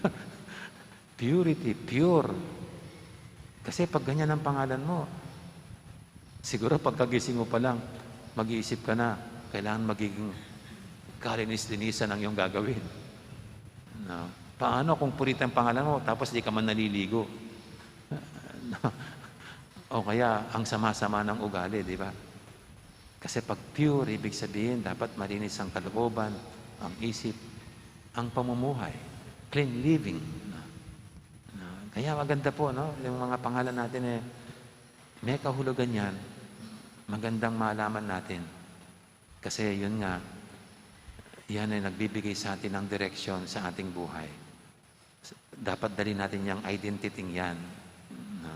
Purity, pure. Kasi pag ganyan ang pangalan mo, siguro pagkagising mo pa lang, mag-iisip ka na, kailangan magiging kalinis-linisan ang iyong gagawin. No? Paano kung Purita ang pangalan mo, tapos di ka man naliligo? No? O kaya, ang sama-sama ng ugali, di ba? Kasi pag pure, ibig sabihin, dapat malinis ang kalooban, ang isip, ang pamumuhay, clean living. No? No? Kaya maganda po, no? Yung mga pangalan natin, eh, may kahulugan yan, magandang malaman natin. Kasi yun nga, yan ay nagbibigay sa atin ng direksyon sa ating buhay. Dapat dali natin yung identity yan. No?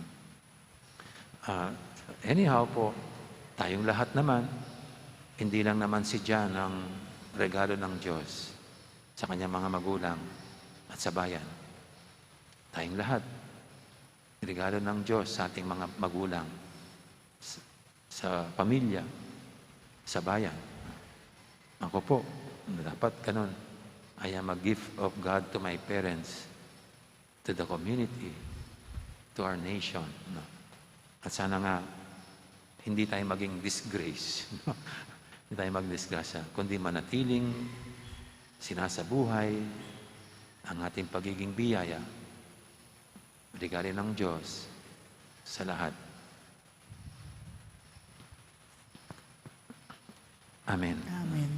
Ah, anyhow po, tayong lahat naman, hindi lang naman si John ang regalo ng Diyos sa kanyang mga magulang at sa bayan. Tayong lahat, regalo ng Diyos sa ating mga magulang, sa, sa pamilya, sa bayan. Ako po, dapat ganun. I am a gift of God to my parents, to the community, to our nation. No? At sana nga, hindi tayo maging disgrace. No? Hindi tayo magdisgrasya, kundi manatiling sinasabuhay ang ating pagiging biyaya, regalo ng Diyos sa lahat. Amen. Amen.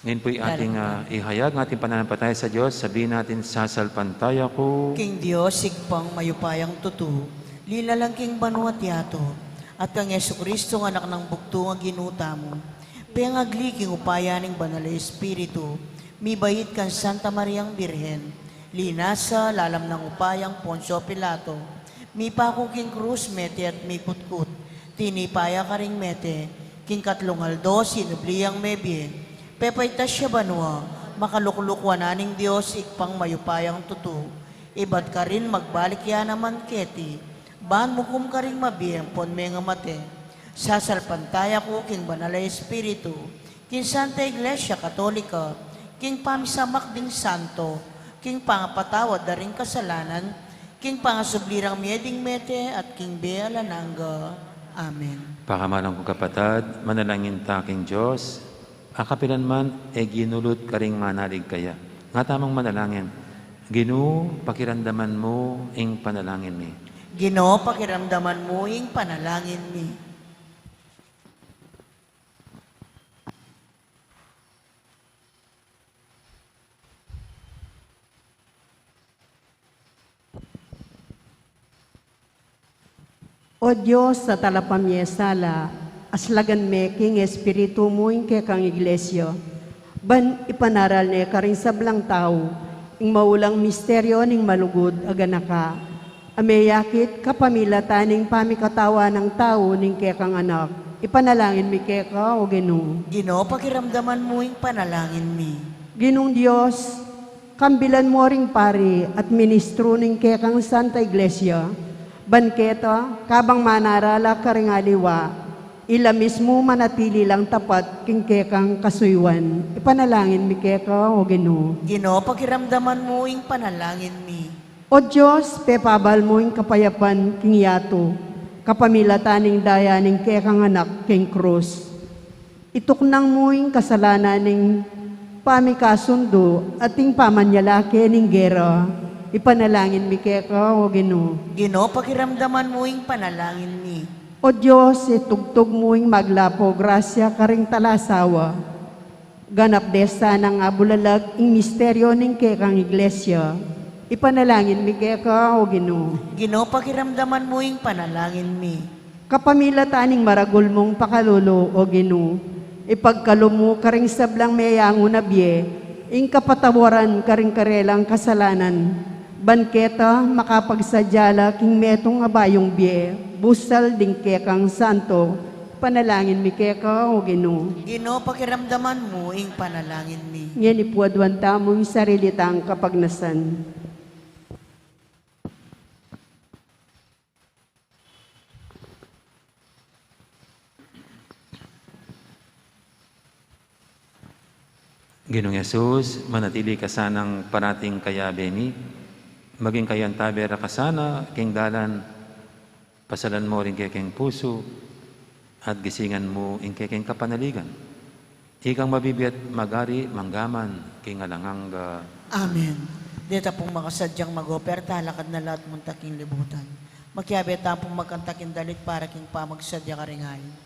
Ngayon po'y ating, ah, ihayag ng ating pananampalataya sa Diyos. Sabihin natin, "Sasalpantaya ku king Dios, Ibpang mayupayang tutu, linalang king banua't yatu, at kang Jesucristo, anak nang bugtung a Ginu tamu, pengagli king upaya ning Banal a Espiritu, mibait kang Santa Mariang Birhen, linasa lalam nang upayang Poncio Pilato, Mipaku king krus, mete at mikutkut. Tinipa ya karing mete, king katlung aldo sinubli yang mebie. Pepaitas ya banua, makalukluk wanan ning Dios Ibpang mayupayang tutu. Ibat karin magbalik ya naman keti, ban mukum karing mabie ampon mengamate. Sasalpantaya ku king Banal a Espiritu, king Santa Iglesia Katolika, king pamisamak ding santo, king pangapatawad da ring kasalanan, king pangasubli rang mie ding mete, at king bie alang angga. Amen. Pakamalan kung kapatad, manalangin ta king Dios, a kapilan man e ginulut karing manalig kaya. Nga tamung manalangin, Ginu, pakiramdaman mu ing panalangin mi. Ginu, pakiramdaman mu ing panalangin mi. O Dios a talapamiesala, aslagan me king Espiritu mu ing kekang Iglesia, ban ipanaral ne karing sablang tau ing maulang misteryo ning malugud a ganaka, a meyakit kapamilatan ning pamikatawan nang tau ning kekang Anak. Ipanalangin mi keka, O Ginu. Ginu, pakiramdaman mu ing panalangin mi. Ginung Dios, kambilan mu ring pari at ministru ning kekang Santa Iglesia, ban keta, kabang manaral la karing aliwa, ila mismu manatili lang tapat king kekang kasuyuan. Ipanalangin mi keka, O Ginu. Ginu, pakiramdaman mu ing panalangin mi. O Dios, pepabal mu ing kapayapan king yatu, kapamilatan ning daya ning kekang Anak king krus. Ituknang mu ing kasalanan ning pamikasundu at ing pamanyalake ning gera. Ipanalangin mi keka, O Ginu. Ginu, pakiramdaman mu ing panalangin mi. O Dios, itugtug mu ing maglapu grasya karing talasawa. Ganap de sanang abulalag ing misteryo ning kekang Iglesia. Ipanalangin mi keka, O Ginu. Ginu, pakiramdaman mu ing panalangin mi. Kapamilatan ning maragul mung pakalulu, O Ginu, ipagkalub mu karing sablang meyangu na bie ing kapatawaran karing karelang kasalanan, ban keta makapagsadya la king metung a bayung bie, busal ding kekang santo. Panalangin mi keka, O Ginu. Ginu, pakiramdaman mu ing panalangin mi. Ngeni pu aduan tamu ing sarili tang kapagnasan. Ginung Jesus, manatili ka sanang parating kayabe mi, maging kayu antabe ra ka sana king dalan, pasalan mu ring kekeng pusu, at gisingan mu ing kekeng kapanaligan. Ikang mabibie at magari manggaman king alang angga. Amen. Deta pung makasadyang mag-operta, lakad na la at munta king libutan. Makiabe ta pung magkantak ing dalit para king pamagsadya karing aldo.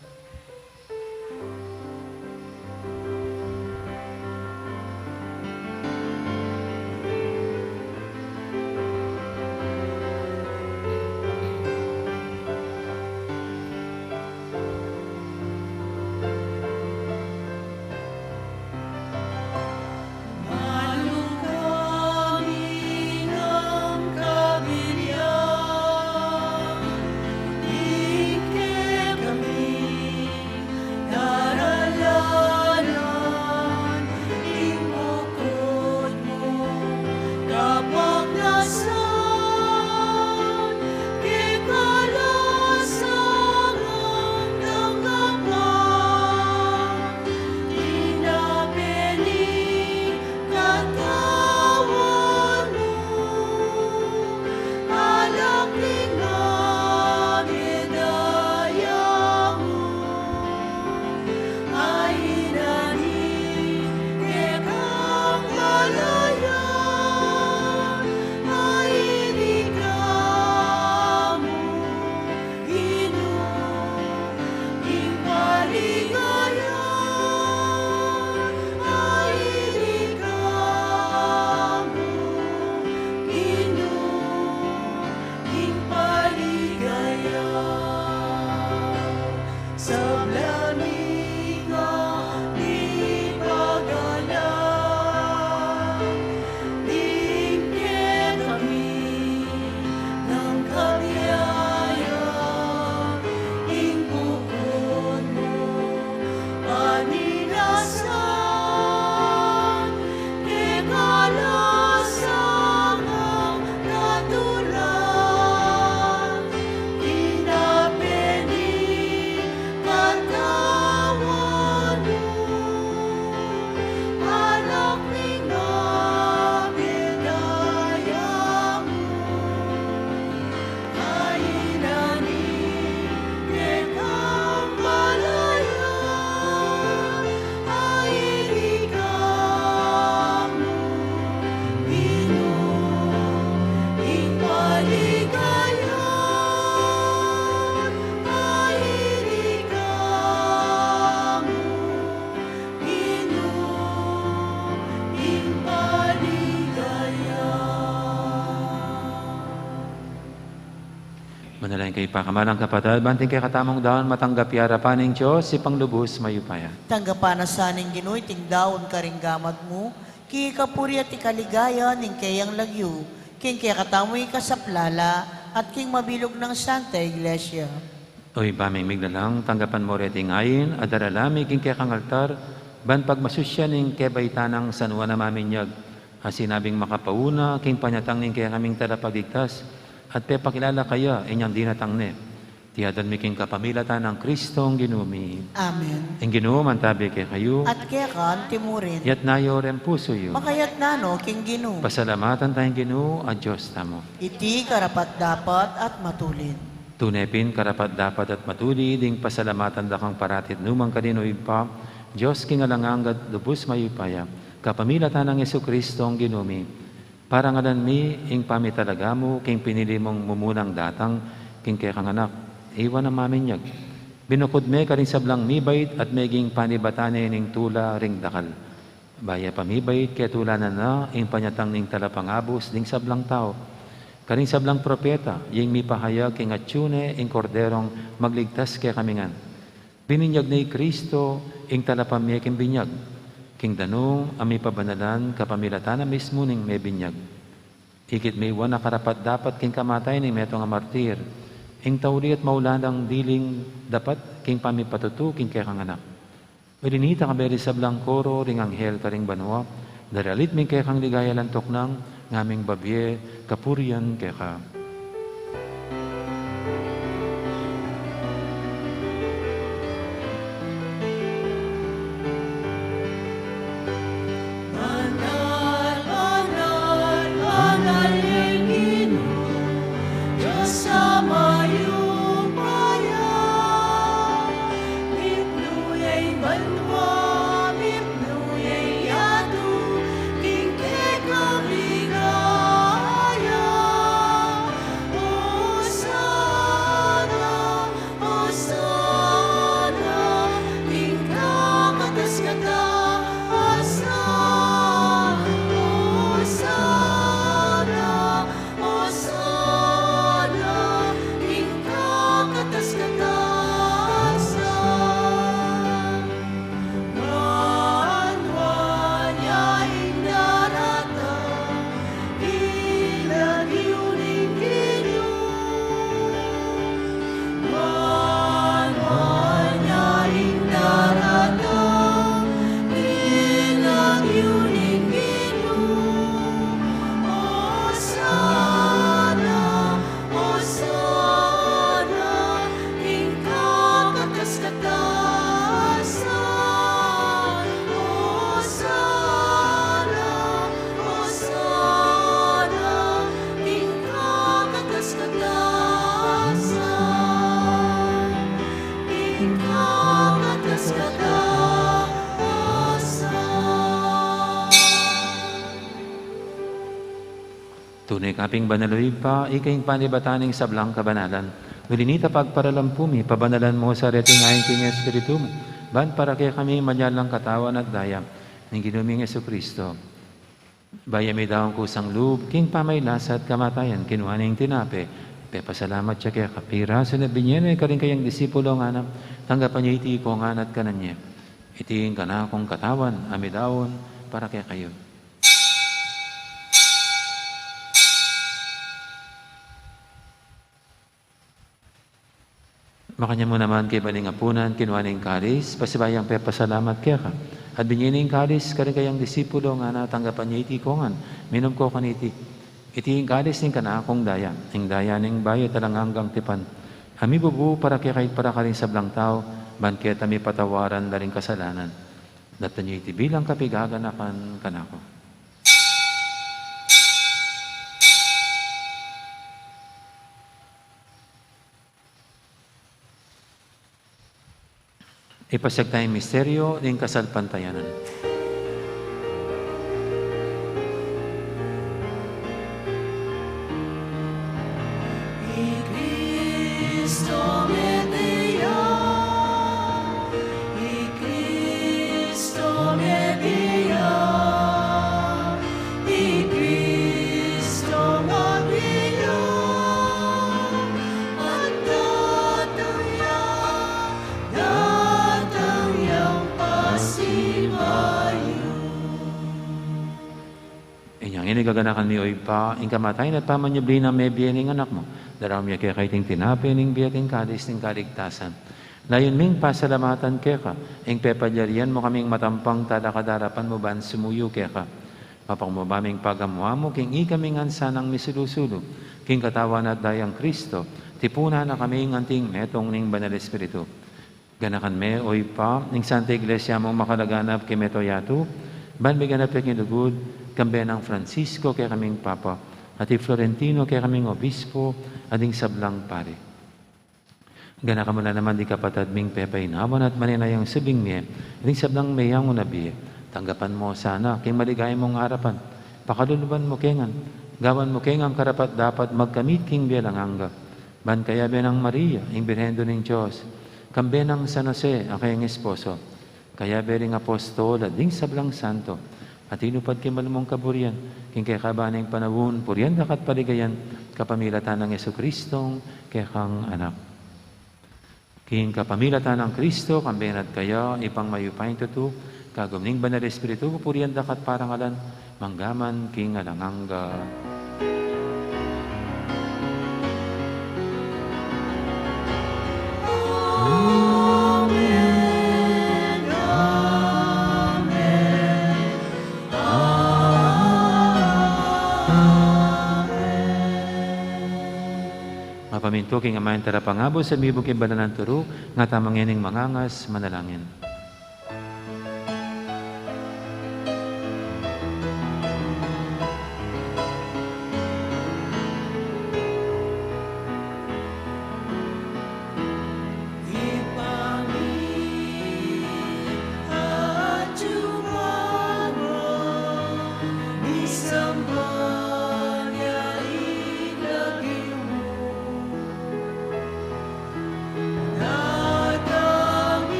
Ipakamalan, kapatad, ban ing kekatamung daun matanggap ya arapan ning Dios, Ibpang lubus mayupaya. Tanggapan na sa ning Ginu iting daun karing gamat mu, king kapurian at kaligayan ning keyang lagyu, king kekatamung ikasaplala, at king mabilug nang Santa Iglesia. O Ibpa ming miglalang, tanggapan mu reting ain, at darala mi king kekang altar, ban pagmasusyan ning kebaitan nang San Juan a Maminyag, a sinabing makapauna king panyatang ning kekaming Talapagligtas, at pepakilala kaya inyang dinatang ne. Iti adwan mi king kapamilatan nang Kristong Ginu mi. Amen. Ing Ginu mantabi kekayu. At keka antimurin. Itas yu ring pusu yu. Makaitas no king Ginu. Pasalamatan taya ing Ginu a Dios tamu. Iti karapat-dapat at matulid. Tune pin karapat-dapat at matulid ing pasalamatan da kang parati at nukarin man, Ibpa, Dios king alang angga at lubus mayupaya, kapamilatan nang Jesucristo a Ginu mi. Parangalan mi ing pamitalaga mu king pinili mung mumunang datang king kekang Anak, i Juan a Maminyag. Binukud me karing sablang mibait at meging panibatan ne ning tula ring dakal. Bayu pamibait ketulanan na ing panyatang ning Talapangabus ding sablang tau, karing sablang propeta, ing mipahayag king atyu ne ing Korderong magligtas kekami ngan. Bininyag ne i Kristo ing talapamie king binyag, king danum a mipabanalan kapamilatan na mismu ning mebinyag. Ikit mi Juan a karapat-dapat king kamatayan ning metung a martir, ing tauli at maulan dang diling dapat king pamipatutu king kekang Anak. Uli nita, kayabe ring sablang koro ring anghel karing banua, daralit mi ing kekang ligaya alang tuknang, ngaming babie kapurian keka. Banal, banal, banal ya ing Ginu, Dios a mayupaya. Mipnu ya ing banua, mipnu ya ing yatu, king kekang ligaya. Hosana, Hosana, king kakatas-katasan. Hosana, Hosana, king kakatas-katasan. Banua ya ing daratang, king lagyu ning Ginu. Banua ya ing daratang, king lagyu ning Ginu. Hosana, Hosana, king kakatas-katasan. Hosana, Hosana, king kakatas-katasan. King kakatas-katasan. Tune ka pin banal, o Ibpa, ika ing panibatan ning sablang kabanalan. Uli nita, pagparalampu mi, pabanalan mu sa reting ain king Espiritu mu, ban para kekami maging katawan at daya ning Ginu ming Jesucristo. Bayu midaun kusang lub king pamagkasakit at kamatayan, kinua ne ing tinape, pepasalamat ya keka, pirasu ne, binie ne karing kayang disipulo, ngana, tanggapan ye iti ikayu ngan at kanan ye. Iti ing kanakung katawan a midaun para kekayu. Makanyan mu naman kaybat ning apunan, kinua ne ing kalis, pasibayu yang pepasalamat keka, at binie ne ing kalis karing kayang disipulo, ngana, tanggapan ye iti ikayu ngan, minum kayu kaniti. Iti ing kalis ning kanakung daya, ing daya ning bayu at alang anggang tipan, a mibubu para kekayu at para karing sablang tau, ban keta mipatawaran la ring kasalanan. Daptan ye iti bilang kapaganakan kanaku. Ipasiag taya ing misteryu ning kasalpantayanan. I Kristo mete ya, i Kristo mete ya, i Kristo mete ya, at Gaganakan mi, o Ibpa, ing kamatayan at pamanyubli nang mebie ning Anak mu. Daraun mi keka iting tinape ning bie at ing kalis ning kaligtasan. Layun ming pasalamatan keka ing pepalyarian mu kaming matampang talakad king arapan mu ban sumuyu keka. Mapakumbaba ming pagamu-amu king ikami ngan sanang misulu-sulu king katawan at dayang Kristo, tipunan na kami ngan anting metung ning Banal Espiritu. Ganakan me, o Ibpa, ing Santa Iglesia mung makalaganap king mabilug a yatu, ban miganap ya king lugud, kambe nang Francisco kekaming Papa, at i Florentino kekaming Obispo, at ding sablang pari. Ganakan mu la naman ding kapatad ming pepainawan at maninayang subling mie, at ding sablang meyangu na bie. Tanggapan mu la sana king maligaya mung arapan. Pakaluluan mu ke ngan, gawan mu ke ngan karapat-dapat magkamit king bie alang angga. Ban kayabe nang Maria, ing Birhen Indu ning Dios, kambe nang San Jose, a kayang esposo, kayabe ring apostol at ding sablang santo, a tinupad king malugud mung kaburian, king kekaban ning panaun, purian da ka at paligayan, kapamilatan nang Jesucristong kekang Anak. King kapamilatan nang Kristo, kambe na at kaya, Ibpang mayupayang tutu, kagum ning Banal Espiritu, pupurian da ka at parangalan, mangga man king alang angga. Amen. Amen. Amen. Mapamintu king Ama ing Talapangabus, at mibug king banal nang turu, ngatamu ngening mangangas, manalangin.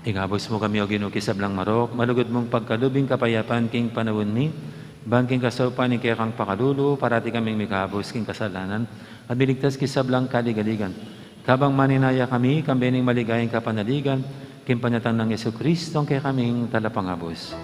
Ikabus mu kami, O Ginu, king sablang marok, malugud mung pagkalub ing kapayapan king panaun mi, ban king kasaupan ning kekang pakalulu, parati kaming mikabus king kasalanan, at miligtas king sablang kaligaligan. Kabang maninaya kami, kambe ning maligayang kapanaligan, king panyatang nang Jesucristo, a kekaming Talapangabus.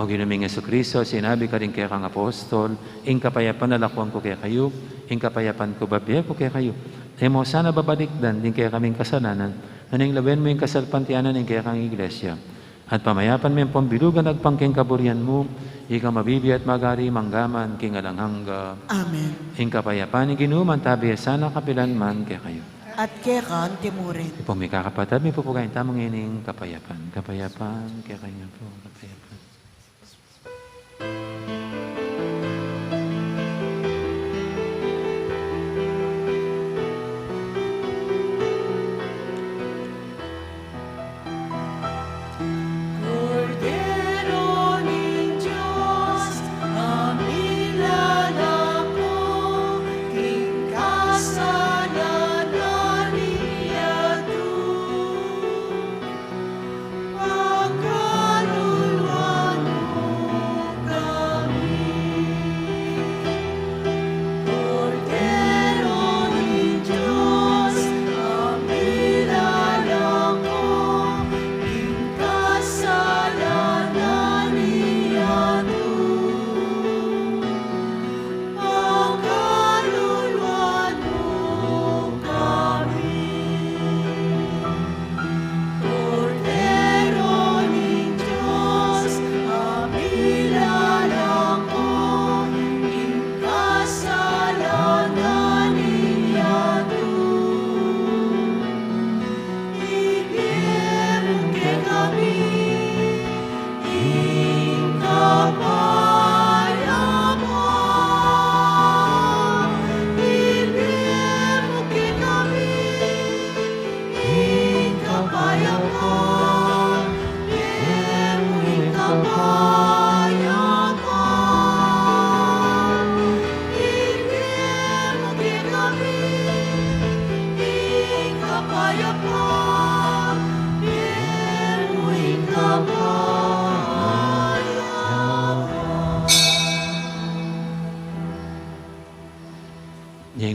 O Ginu ming Jesucristo, sinabi mu karing kekang apostol, ing kapayapan lakuan ku kekayu, ing kapayapan ku bibie ku kekayu. E mu sana babalikdan ding kekaming kasalanan, nune lawen mu ing kasalpantayanan ning kekang Iglesia. At pamayapan me ampong bilugan agpang king kaburian mu, ika a mabibie at magari mangga man king alang angga. Amen. Ing kapayapan ning Ginu mantabi ya sana kapilan man kekayu. At keka anti murin. Ipung mikakapatad, mipupugayan tamu ngening kapayapan. Kapayapan kekayu pu, kapayapan.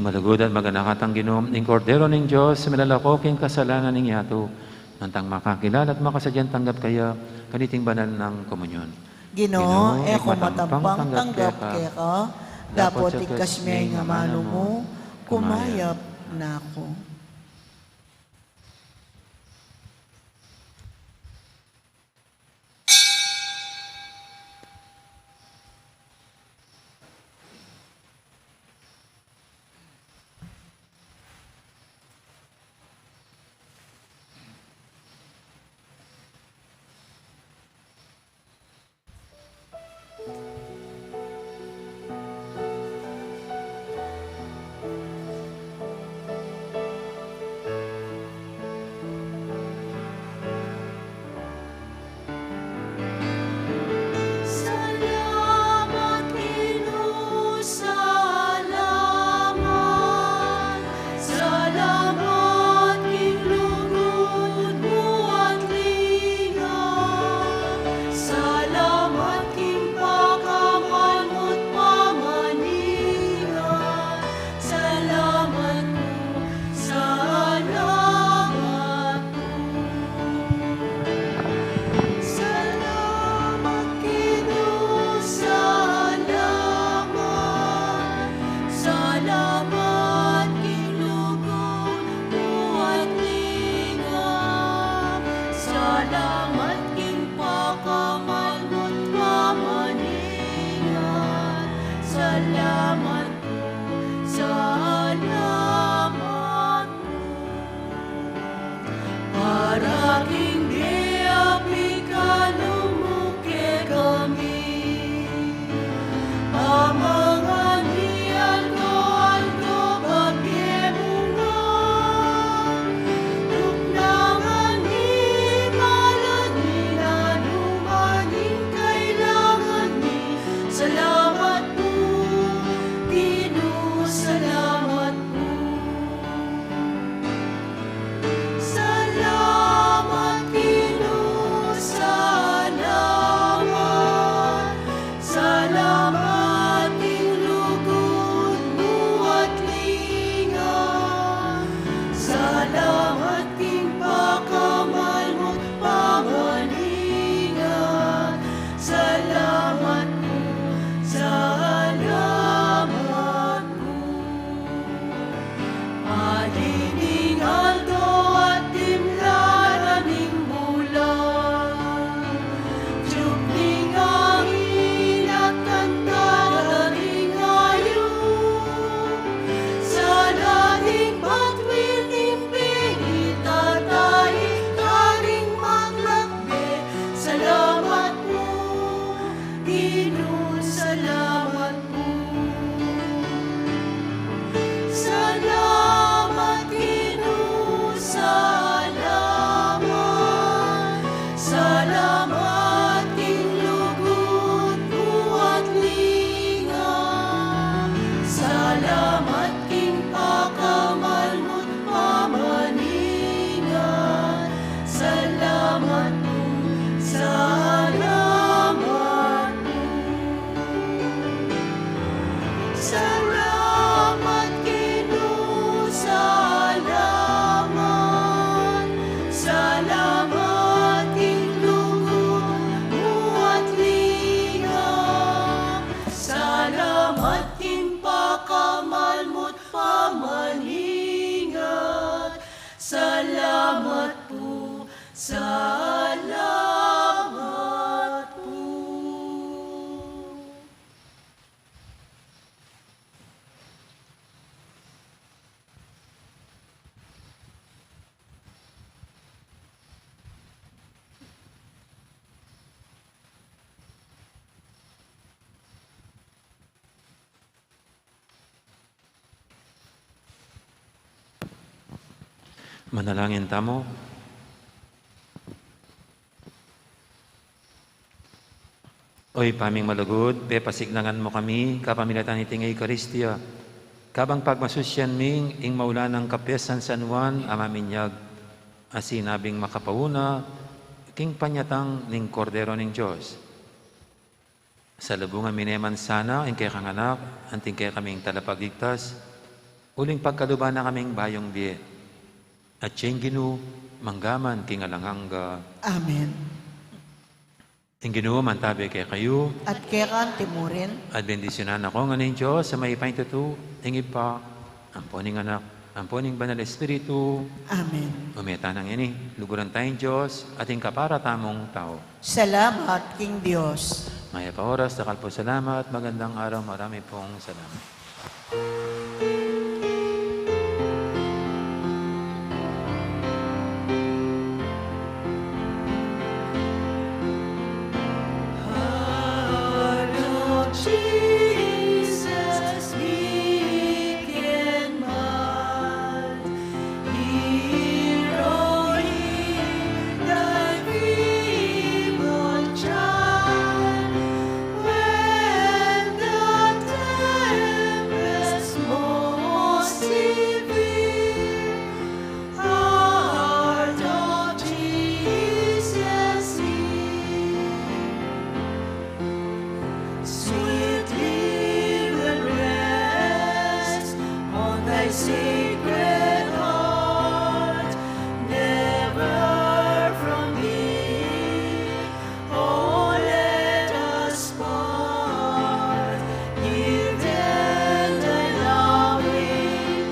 Malugud at maganakang Ginu, ing Kordero ning Dios, milalako king kasalanan ning yatu, nung tang makakilala at makasadyang tanggap kaya, kaniting banal nang komunyon. Ginu, e ku matampang tanggap keka, dapot igkas me ing amanu mu, kumayap na ku. Salamat, Ginu, salamat. Salamat king lugud mu at linga. Salamat king pakamal mu't pamaninga. Salamat pu, salamat pu. Salamat, Ginu, salamat. Salamat king lugud mu at linga. Salamat king pakamal mu't pamaninga. Salamat pu, salamat pu. Para king bie a pikanlulu mu kekami. Amangan mi aldo-aldo, babie mu ngan. Tuknangan mi, malangan mi, nanu man ing kailangan mi. Salamat pu, Ginu, salamat pu. Salamat, Ginu, salamat. Salamat king lugud mu at linga. Salamat king pakamal mu't pamaninga. Salamat pu, salamat pu. Atin ing aldo at timplanan ning bulan, tiup ning angin at kanta ning ayup. Sa dating batuin ning bie, itataik karing maglakbe. Salamat pu, Ginu, salamat pu. Salamat, Ginu, salamat. Salamat king lugud mu at linga. Salamat king pakamal mu't pamaninga. Salamat pu, salamat pu. Salamat, Ginu, salamat. Salamat king lugud mu at linga. Salamat king pakamal mu't pamaninga. Salamat pu, salamat pu. Manalangin tamu. O Ibpa ming malugud, pepasiknangan mu kami kapamilatan niting Eukaristia, kabang pagmasusyan mi ing maulan a kapyasan San Juan a maminyag, a sinabing makapauna king panyatang ning Kordero ning Dios. Salubungan mi ne man sana ing kekang Anak, anting kekaming Talapagligtas, uling pagkaluban na kaming bayung bie. At siyang Ginu, manggaman king alang angga. Amen. Ing Ginu mantabi kekayu. At keka mu rin. At bendisyunan na kayu ngan ning Dios a mayupaya king tutu, ing Ibpa, ampo ning Anak, ampo ning Banal Espiritu. Amen. Ume tana ngeni, luguran taya ing Dios, atin kapara tamung tau. Salamat king Dios. Mayap a oras, dakal pung salamat, magandang araw, marami pong salamat. Heart of Jesus, meek and mild, hear, O ye, thy feeble child, when the tempest most severe, heart of Jesus, hear. Sweetly we'll rest on thy sacred heart, never from thee, oh, let us part. Give then thy loving